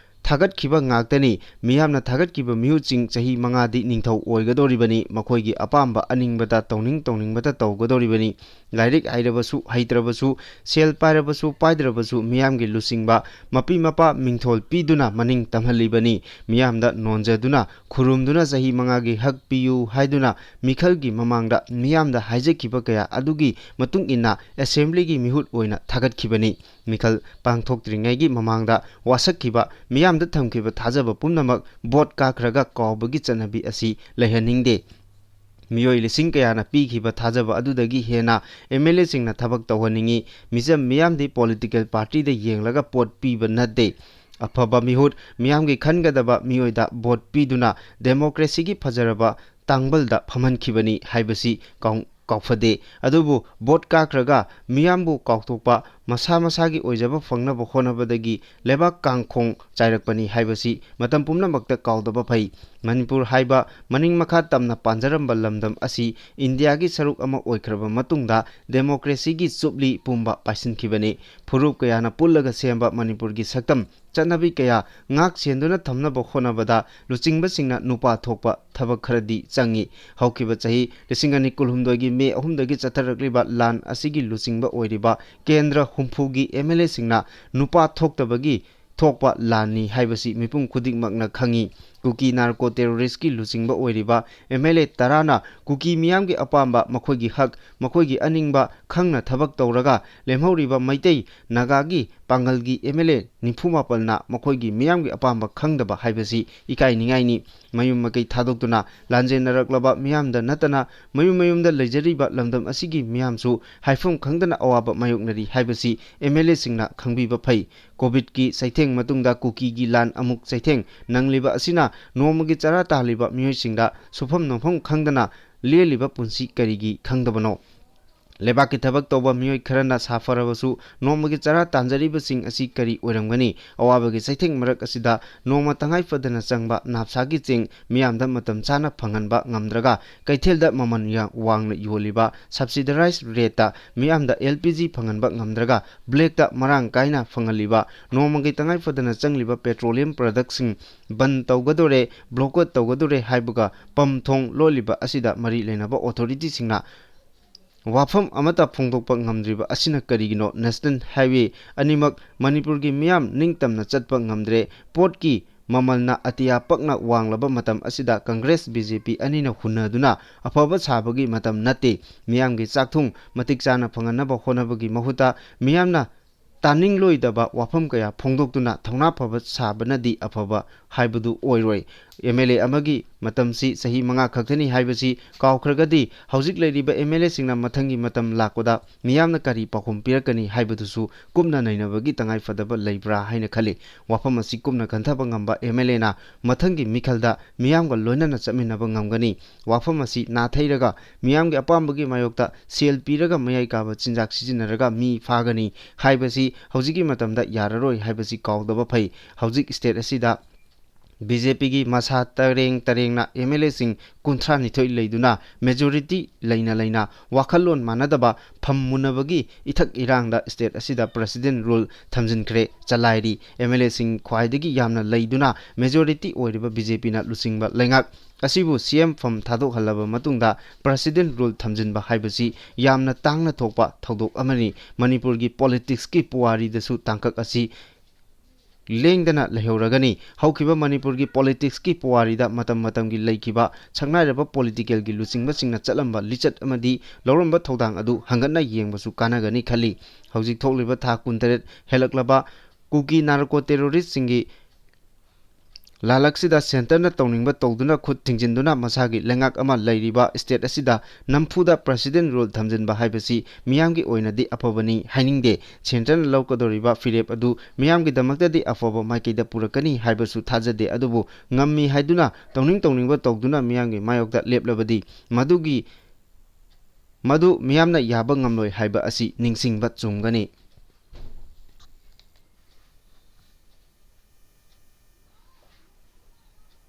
ꯊꯥꯒꯠꯈꯤꯕ ꯉꯥꯛꯇꯅꯤ꯫ ꯃꯤꯌꯥꯝꯅ ꯊꯥꯒꯠꯈꯤꯕ ꯃꯤꯍꯨꯠꯁꯤꯡ ꯆꯍꯤ ꯃꯉꯥꯗꯤ ꯅꯤꯡꯊꯧ ꯑꯣꯏꯒꯗꯧꯔꯤꯕꯅꯤ꯫ ꯃꯈꯣꯏꯒꯤ ꯑꯄꯥꯝꯕ ꯑꯅꯤꯡꯕꯗ ꯇꯧꯅꯤꯡ ꯇꯧꯅꯤꯡꯕꯇ ꯇꯧꯒꯗꯧꯔꯤꯕꯅꯤ꯫ ꯂꯥꯏꯔꯤꯛ ꯍꯩꯔꯕꯁꯨ ꯍꯩꯇ꯭ꯔꯕꯁꯨ, ꯁꯦꯜ ꯄꯥꯏꯔꯕꯁꯨ ꯄꯥꯏꯗ꯭ꯔꯕꯁꯨ, ꯃꯤꯌꯥꯝꯒꯤ ꯂꯨꯆꯤꯡꯕ ꯃꯄꯤ ꯃꯄꯥ ꯃꯤꯡꯊꯣꯜ ꯄꯤꯗꯨꯅ ꯃꯅꯤꯡ ꯇꯝꯍꯜꯂꯤꯕꯅꯤ꯫ ꯃꯤꯌꯥꯝꯗ ꯅꯣꯟꯖꯗꯨꯅ, ꯈꯨꯔꯨꯝꯗꯨꯅ ꯆꯍꯤ ꯃꯉꯥꯒꯤ ꯍꯛ ꯄꯤꯌꯨ ꯍꯥꯏꯗꯨꯅ ꯃꯤꯈꯜꯒꯤ ꯃꯃꯥꯡꯗ ꯃꯤꯌꯥꯝꯗ ꯍꯥꯏꯖꯈꯤꯕ ꯀꯌꯥ ꯑꯗꯨꯒꯤ ꯃꯇꯨꯡ ꯏꯟꯅ ꯑꯦꯁꯦꯝꯕ꯭ꯂꯤꯒꯤ ꯃꯤꯍꯨꯠ ꯑꯣꯏꯅ ꯊꯥꯒꯠꯈꯤꯕꯅꯤ꯫ ꯃꯤꯈꯜ ꯄꯥꯡꯊꯣꯛꯇ꯭ꯔꯤꯉꯩꯒꯤ ꯃꯃꯥꯡꯗ ꯋꯥꯁꯛꯈꯤꯕ, ꯃꯤꯌꯥꯝꯗ ꯊꯝꯈꯤꯕ ꯊꯥꯖꯕ ꯄꯨꯝꯅꯃꯛ ꯚꯣꯠ ꯀꯥꯈ꯭ꯔꯒ ꯀꯥꯎꯕꯒꯤ ꯆꯠꯅꯕꯤ ꯑꯁꯤ ꯂꯩꯍꯟꯅꯤꯡꯗꯦ꯫ ꯃꯤꯑꯣꯏ ꯂꯤꯁꯤꯡ ꯀꯌꯥꯅ ꯄꯤꯈꯤꯕ ꯊꯥꯖꯕ ꯑꯗꯨꯗꯒꯤ ꯍꯦꯟꯅ ꯑꯦꯝ ꯑꯦꯜ ꯑꯦꯁꯤꯡꯅ ꯊꯕꯛ ꯇꯧꯍꯟꯅꯤꯡꯏ꯫ ꯃꯤꯆꯝ ꯃꯤꯌꯥꯝꯗꯤ ꯄꯣꯂꯤꯇꯤꯀꯦꯜ ꯄꯥꯔꯇꯤꯗ ꯌꯦꯡꯂꯒ ꯄꯣꯠ ꯄꯤꯕ ꯅꯠꯇꯦ꯫ ꯑꯐꯕ ꯃꯤꯍꯨꯠ, ꯃꯤꯌꯥꯝꯒꯤ ꯈꯟꯒꯗꯕ ꯃꯤꯑꯣꯏꯗ ꯚꯣꯠ ꯄꯤꯗꯨꯅ ꯗꯦꯃꯣꯀ꯭ꯔꯦꯁꯤꯒꯤ ꯐꯖꯔꯕ ꯇꯥꯡꯕꯜꯗ ꯐꯝꯍꯟꯈꯤꯕꯅꯤ ꯍꯥꯏꯕꯁꯤ ꯀꯥꯎ-, ꯀꯥꯎꯐꯗꯦ꯫ ꯑꯗꯨꯕꯨ ꯚꯣꯠ ꯀꯥꯈ꯭ꯔꯒ ꯃꯤꯌꯥꯝꯕꯨ ꯀꯥꯎꯊꯣꯛꯄ, ꯃꯁꯥ ꯃꯁꯥꯒꯤ ꯑꯣꯏꯖꯕ ꯐꯪꯅꯕ ꯍꯣꯠꯅꯕꯗꯒꯤ ꯂꯩꯕꯥꯛ ꯀꯥꯡꯈꯣꯡ ꯆꯥꯏꯔꯛꯄꯅꯤ ꯍꯥꯏꯕꯁꯤ ꯃꯇꯝ ꯄꯨꯝꯅꯃꯛꯇ ꯀꯥꯎꯗꯕ ꯐꯩ꯫ ꯃꯅꯤꯄꯨꯔ ꯍꯥꯏꯕ ꯃꯅꯤꯡ ꯃꯈꯥ ꯇꯝꯅ ꯄꯥꯟꯖꯔꯝꯕ ꯂꯝꯗꯝ ꯑꯁꯤ ꯏꯟꯗꯤꯌꯥꯒꯤ ꯁꯔꯨꯛ ꯑꯃ ꯑꯣꯏꯈ꯭ꯔꯕ ꯃꯇꯨꯡꯗ ꯗꯦꯃꯣꯀ꯭ꯔꯦꯁꯤꯒꯤ ꯆꯨꯞꯂꯤ ꯄꯨꯝꯕ ꯄꯥꯏꯁꯤꯟꯈꯤꯕꯅꯤ꯫ ꯐꯨꯔꯨꯞ ꯀꯌꯥꯅ ꯄꯨꯜꯂꯒ ꯁꯦꯝꯕ ꯃꯅꯤꯄꯨꯔꯒꯤ ꯁꯛꯇꯝ, ꯆꯠꯅꯕꯤ ꯀꯌꯥ ꯉꯥꯛ ꯁꯦꯟꯗꯨꯅ ꯊꯝꯅꯕ ꯍꯣꯠꯅꯕꯗ ꯂꯨꯆꯤꯡꯕꯁꯤꯡꯅ ꯅꯨꯄꯥ ꯊꯣꯛꯄ ꯊꯕꯛ ꯈꯔꯗꯤ ꯆꯪꯏ꯫ ꯍꯧꯈꯤꯕ ꯆꯍꯤ ꯂꯤꯁꯤꯡ ꯑꯅꯤ ꯀꯨꯟꯍꯨꯝꯗꯣꯏꯒꯤ ꯃꯦ ꯑꯍꯨꯝꯗꯒꯤ ꯆꯠꯊꯔꯛꯂꯤꯕ ꯂꯥꯟ ꯑꯁꯤꯒꯤ ꯂꯨꯆꯤꯡꯕ ꯑꯣꯏꯔꯤꯕ ꯀꯦꯟꯗ꯭ꯔ ꯍꯨꯝꯐꯨꯒꯤ ꯑꯦꯝ ꯑꯦꯜ ꯑꯦꯁꯤꯡꯅ ꯅꯨꯄꯥ ꯊꯣꯛꯇꯕꯒꯤ ꯊꯣꯛꯄ ꯂꯥꯟꯅꯤ ꯍꯥꯏꯕꯁꯤ ꯃꯤꯄꯨꯝ ꯈꯨꯗꯤꯡꯃꯛꯅ ꯈꯪꯏ꯫ ꯀꯨꯀꯤ ꯅꯥꯔꯀꯣ ꯇꯦꯔꯣꯔꯤꯁꯀꯤ ꯂꯨꯆꯤꯡꯕ ꯑꯣꯏꯔꯤꯕ ꯑꯦꯝ ꯑꯦꯜ ꯑꯦ ꯇꯔꯥꯅ ꯀꯨꯀꯤ ꯃꯤꯌꯥꯝꯒꯤ ꯑꯄꯥꯝꯕ, ꯃꯈꯣꯏꯒꯤ ꯍꯛ, ꯃꯈꯣꯏꯒꯤ ꯑꯅꯤꯡꯕ ꯈꯪꯅ ꯊꯕꯛ ꯇꯧꯔꯒ ꯂꯦꯝꯍꯧꯔꯤꯕ ꯃꯩꯇꯩ, ꯅꯥꯒꯥꯒꯤ ꯄꯥꯡꯒꯜꯒꯤ ꯑꯦꯝ ꯑꯦꯜ ꯑꯦ ꯅꯤꯐꯨ ꯃꯥꯄꯜꯅ ꯃꯈꯣꯏꯒꯤ ꯃꯤꯌꯥꯝꯒꯤ ꯑꯄꯥꯝꯕ ꯈꯪꯗꯕ ꯍꯥꯏꯕꯁꯤ ꯏꯀꯥꯏꯅꯤꯡꯉꯥꯏꯅꯤ꯫ ꯃꯌꯨꯝ ꯃꯀꯩ ꯊꯥꯗꯣꯛꯇꯨꯅ ꯂꯥꯟꯖꯦꯟꯅꯔꯛꯂꯕ ꯃꯤꯌꯥꯝꯗ ꯅꯠꯇꯅ ꯃꯌꯨꯝ ꯃꯌꯨꯝꯗ ꯂꯩꯖꯔꯤꯕ ꯂꯝꯗꯝ ꯑꯁꯤꯒꯤ ꯃꯤꯌꯥꯝꯁꯨ ꯍꯥꯏꯐꯝ ꯈꯪꯗꯅ ꯑꯋꯥꯕ ꯃꯥꯌꯣꯛꯅꯔꯤ ꯍꯥꯏꯕꯁꯤ ꯑꯦꯝ ꯑꯦꯜ ꯑꯦꯁꯤꯡꯅ ꯈꯪꯕꯤꯕ ꯐꯩ꯫ ꯀꯣꯚꯤꯗꯀꯤ ꯆꯩꯊꯦꯡ ꯃꯇꯨꯡꯗ ꯀꯨꯀꯤꯒꯤ ꯂꯥꯟ ꯑꯃꯨꯛ ꯆꯩꯊꯦꯡ ꯅꯪꯂꯤꯕ ꯑꯁꯤꯅ ꯅꯣꯡꯃꯒꯤ ꯆꯔꯥ ꯇꯥꯜꯂꯤꯕ ꯃꯤꯑꯣꯏꯁꯤꯡꯗ ꯁꯨꯐꯝ ꯅꯣꯝꯐꯝ ꯈꯪꯗꯅ ꯂꯦꯜꯂꯤꯕ ꯄꯨꯟꯁꯤ ꯀꯔꯤꯒꯤ ꯈꯪꯗꯕꯅꯣ? ꯂꯩꯕꯥꯛꯀꯤ ꯊꯕꯛ ꯇꯧꯕ ꯃꯤꯑꯣꯏ ꯈꯔꯅ ꯁꯥꯐꯔꯕꯁꯨ ꯅꯣꯡꯃꯒꯤ ꯆꯔꯥ ꯇꯥꯟꯖꯔꯤꯕꯁꯤꯡ ꯑꯁꯤ ꯀꯔꯤ ꯑꯣꯏꯔꯝꯒꯅꯤ? ꯑꯋꯥꯕꯒꯤ ꯆꯩꯊꯦꯡ ꯃꯔꯛ ꯑꯁꯤꯗ ꯅꯣꯡꯃ ꯇꯉꯥꯏ ꯐꯗꯅ ꯆꯪꯕ ꯅꯥꯞꯁꯥꯒꯤ ꯆꯦꯡ ꯃꯤꯌꯥꯝꯗ ꯃꯇꯝ ꯆꯥꯅ ꯐꯪꯍꯟꯕ ꯉꯝꯗ꯭ꯔꯒ, ꯀꯩꯊꯦꯜꯗ ꯃꯃꯜ ꯌꯥ-, ꯋꯥꯡꯅ ꯌꯣꯜꯂꯤꯕ, subsidized rate ꯇ ꯃꯤꯌꯥꯝꯗ L P G ꯐꯪꯍꯟꯕ ꯉꯝꯗ꯭ꯔꯒ, black ꯇ ꯃꯔꯥꯡ ꯀꯥꯏꯅ ꯐꯪꯍꯜꯂꯤꯕ, ꯅꯣꯡꯃꯒꯤ ꯇꯉꯥꯏ ꯐꯗꯅ ꯆꯪꯂꯤꯕ petroleum product ꯁꯤꯡ ꯕꯟ ꯇꯧꯒꯗꯣꯔꯦ, boycott ꯇꯧꯒꯗꯣꯔꯦ ꯍꯥꯏꯕꯒ ꯄꯝ ꯊꯣꯡ ꯂꯣꯜꯂꯤꯕ ꯑꯁꯤꯗ ꯃꯔꯤ ꯂꯩꯅꯕ authority ꯁꯤꯡꯅ ꯋꯥꯐꯝ ꯑꯃꯠꯇ ꯐꯣꯡꯗꯣꯛꯄ ꯉꯝꯗ꯭ꯔꯤꯕ ꯑꯁꯤꯅ ꯀꯔꯤꯒꯤꯅꯣ? National Highway ꯑꯅꯤꯃꯛ ꯃꯅꯤꯄꯨꯔꯒꯤ ꯃꯤꯌꯥꯝ ꯅꯤꯡꯇꯝꯅ ꯆꯠꯄ ꯉꯝꯗ꯭ꯔꯦ꯫ ꯄꯣꯠꯀꯤ ꯃꯃꯜꯅ ꯑꯇꯤꯌꯥ ꯄꯛꯅ ꯋꯥꯡꯂꯕ ꯃꯇꯝ ꯑꯁꯤꯗ Congress B J P ꯑꯅꯤꯅ ꯍꯨꯟꯅꯗꯨꯅ ꯑꯐꯕ ꯁꯥꯕꯒꯤ ꯃꯇꯝ ꯅꯠꯇꯦ꯫ ꯃꯤꯌꯥꯝꯒꯤ ꯆꯥꯛꯊꯨꯡ ꯃꯇꯤꯛ ꯆꯥꯅ ꯐꯪꯍꯟꯅꯕ ꯍꯣꯠꯅꯕꯒꯤ ꯃꯍꯨꯠꯇ ꯃꯤꯌꯥꯝꯅ ꯇꯥꯅꯤꯡꯂꯣꯏꯗꯕ ꯋꯥꯐꯝ ꯀꯌꯥ ꯐꯣꯡꯗꯣꯛꯇꯨꯅ ꯊꯧꯅꯥ ꯐꯕ ꯁꯥꯕꯅꯗꯤ ꯑꯐꯕ ꯍꯥꯏꯕꯗꯨ ꯑꯣꯏꯔꯣꯏ꯫ M L A ꯑꯃꯒꯤ ꯃꯇꯝꯁꯤ ꯆꯍꯤ ꯃꯉꯥ ꯈꯛꯇꯅꯤ ꯍꯥꯏꯕꯁꯤ ꯀꯥꯎꯈ꯭ꯔꯒꯗꯤ, ꯍꯧꯖꯤꯛ ꯂꯩꯔꯤꯕ M L A ꯁꯤꯡꯅ ꯃꯊꯪꯒꯤ ꯃꯇꯝ ꯂꯥꯛꯄꯗ ꯃꯤꯌꯥꯝꯅ ꯀꯔꯤ ꯄꯥꯎꯈꯨꯝ ꯄꯤꯔꯛꯀꯅꯤ ꯍꯥꯏꯕꯗꯨꯁꯨ ꯀꯨꯞꯅ ꯅꯩꯅꯕꯒꯤ ꯇꯉꯥꯏ ꯐꯗꯕ ꯂꯩꯕ꯭ꯔꯥ ꯍꯥꯏꯅ ꯈꯜꯂꯤ꯫ ꯋꯥꯐꯝ ꯑꯁꯤ ꯀꯨꯞꯅ ꯈꯟꯊꯕ ꯉꯝꯕ M L A ꯅ ꯃꯊꯪꯒꯤ ꯃꯤꯈꯜꯗ ꯃꯤꯌꯥꯝꯒ ꯂꯣꯏꯅꯅ ꯆꯠꯃꯤꯟꯅꯕ ꯉꯝꯒꯅꯤ꯫ ꯋꯥꯐꯝ ꯑꯁꯤ ꯅꯥꯊꯩꯔꯒ ꯃꯤꯌꯥꯝꯒꯤ ꯑꯄꯥꯝꯕꯒꯤ ꯃꯥꯌꯣꯛꯇ ꯁꯦꯜ ꯄꯤꯔꯒ ꯃꯌꯥꯏ ꯀꯥꯕ ꯆꯤꯟꯖꯥꯛ ꯁꯤꯖꯤꯟꯅꯔꯒ ꯃꯤ ꯐꯥꯒꯅꯤ ꯍꯥꯏꯕꯁꯤ ꯍꯧꯖꯤꯛꯀꯤ ꯃꯇꯝꯗ ꯌꯥꯔꯔꯣꯏ ꯍꯥꯏꯕꯁꯤ ꯀꯥꯎꯗꯕ ꯐꯩ꯫ ꯍꯧꯖꯤꯛ state ꯑꯁꯤꯗ B J P ꯒꯤ ꯃꯁꯥ ꯇꯔꯦꯡ ꯇꯔꯦꯡꯅ M L A ꯁꯤꯡ ꯀꯨꯟꯊ꯭ꯔꯥ ꯅꯤꯊꯣꯏ ꯂꯩꯗꯨꯅ majority ꯂꯩꯅ ꯂꯩꯅ ꯋꯥꯈꯜꯂꯣꯟ ꯃꯥꯟꯅꯗꯕ ꯐꯝ ꯃꯨꯟꯅꯕꯒꯤ ꯏꯊꯛ ꯏꯔꯥꯡꯗ state ꯑꯁꯤꯗ President Rule ꯊꯝꯖꯤꯟꯈ꯭ꯔꯦ꯫ ꯆꯂꯥꯏꯔꯤ M L A ꯁꯤꯡ ꯈ꯭ꯋꯥꯏꯗꯒꯤ ꯌꯥꯝꯅ ꯂꯩꯗꯨꯅ majority ꯑꯣꯏꯔꯤꯕ B J P ꯅ ꯂꯨꯆꯤꯡꯕ ꯂꯩꯉꯥꯛ ꯑꯁꯤꯕꯨ C M ꯐꯝ ꯊꯥꯗꯣꯛꯍꯜꯂꯕ ꯃꯇꯨꯡꯗ President Rule ꯊꯝꯖꯤꯟꯕ ꯍꯥꯏꯕꯁꯤ ꯌꯥꯝꯅ ꯇꯥꯡꯅ ꯊꯣꯛꯄ ꯊꯧꯗꯣꯛ ꯑꯃꯅꯤ꯫ ꯃꯅꯤꯄꯨꯔꯒꯤ politics ꯀꯤ ꯄꯨꯋꯥꯔꯤꯗꯁꯨ ꯇꯥꯡꯀꯛ ꯑꯁꯤ ꯂꯦꯡꯗꯅ ꯂꯩꯍꯧꯔꯒꯅꯤ꯫ ꯍꯧꯈꯤꯕ ꯃꯅꯤꯄꯨꯔꯒꯤ politics ꯀꯤ ꯄꯨꯋꯥꯔꯤꯗ ꯃꯇꯝ ꯃꯇꯝꯒꯤ ꯂꯩꯈꯤꯕ ꯁꯛꯅꯥꯏꯔꯕ political ꯒꯤ ꯂꯨꯆꯤꯡꯕꯁꯤꯡꯅ ꯆꯠꯂꯝꯕ ꯂꯤꯆꯠ ꯑꯃꯗꯤ ꯂꯧꯔꯝꯕ ꯊꯧꯗꯥꯡ ꯑꯗꯨ ꯍꯪꯒꯠꯅ ꯌꯦꯡꯕꯁꯨ ꯀꯥꯟꯅꯒꯅꯤ ꯈꯜꯂꯤ꯫ ꯍꯧꯖꯤꯛ ꯊꯣꯛꯂꯤꯕ ꯊꯥ ꯀꯨꯟꯇꯔꯦꯠ ꯍꯦꯜꯂꯛꯂꯕ ꯀꯨꯀꯤ narco terrorist ꯁꯤꯡꯒꯤ ꯂꯥꯂꯛꯁꯤꯗ centre ꯅ ꯇꯧꯅꯤꯡꯕ ꯇꯧꯗꯨꯅ ꯈꯨꯠ ꯊꯤꯡꯖꯤꯟꯗꯨꯅ ꯃꯁꯥꯒꯤ ꯂꯩꯉꯥꯛ ꯑꯃ ꯂꯩꯔꯤꯕ state ꯑꯁꯤꯗ ꯅꯝꯐꯨꯗ President Rule ꯊꯝꯖꯤꯟꯕ ꯍꯥꯏꯕꯁꯤ ꯃꯤꯌꯥꯝꯒꯤ ꯑꯣꯏꯅꯗꯤ ꯑꯐꯕꯅꯤ ꯍꯥꯏꯅꯤꯡꯗꯦ꯫ Centre ꯅ ꯂꯧꯀꯗꯧꯔꯤꯕ ꯐꯤꯔꯦꯞ ꯑꯗꯨ ꯃꯤꯌꯥꯝꯒꯤꯗꯃꯛꯇꯗꯤ ꯑꯐꯕ ꯃꯥꯏꯀꯩꯗ ꯄꯨꯔꯛꯀꯅꯤ ꯍꯥꯏꯕꯁꯨ ꯊꯥꯖꯗꯦ꯫ ꯑꯗꯨꯕꯨ ꯉꯝꯃꯤ ꯍꯥꯏꯗꯨꯅ ꯇꯧꯅꯤꯡ ꯇꯧꯅꯤꯡꯕ ꯇꯧꯗꯨꯅ ꯃꯤꯌꯥꯝꯒꯤ ꯃꯥꯌꯣꯛꯇ ꯂꯦꯞꯂꯕꯗꯤ ꯃꯗꯨꯒꯤ ꯃꯗꯨ ꯃꯤꯌꯥꯝꯅ ꯌꯥꯕ ꯉꯝꯂꯣꯏ ꯍꯥꯏꯕ ꯑꯁꯤ ꯅꯤꯡꯁꯤꯡꯕ ꯆꯨꯝꯒꯅꯤ꯫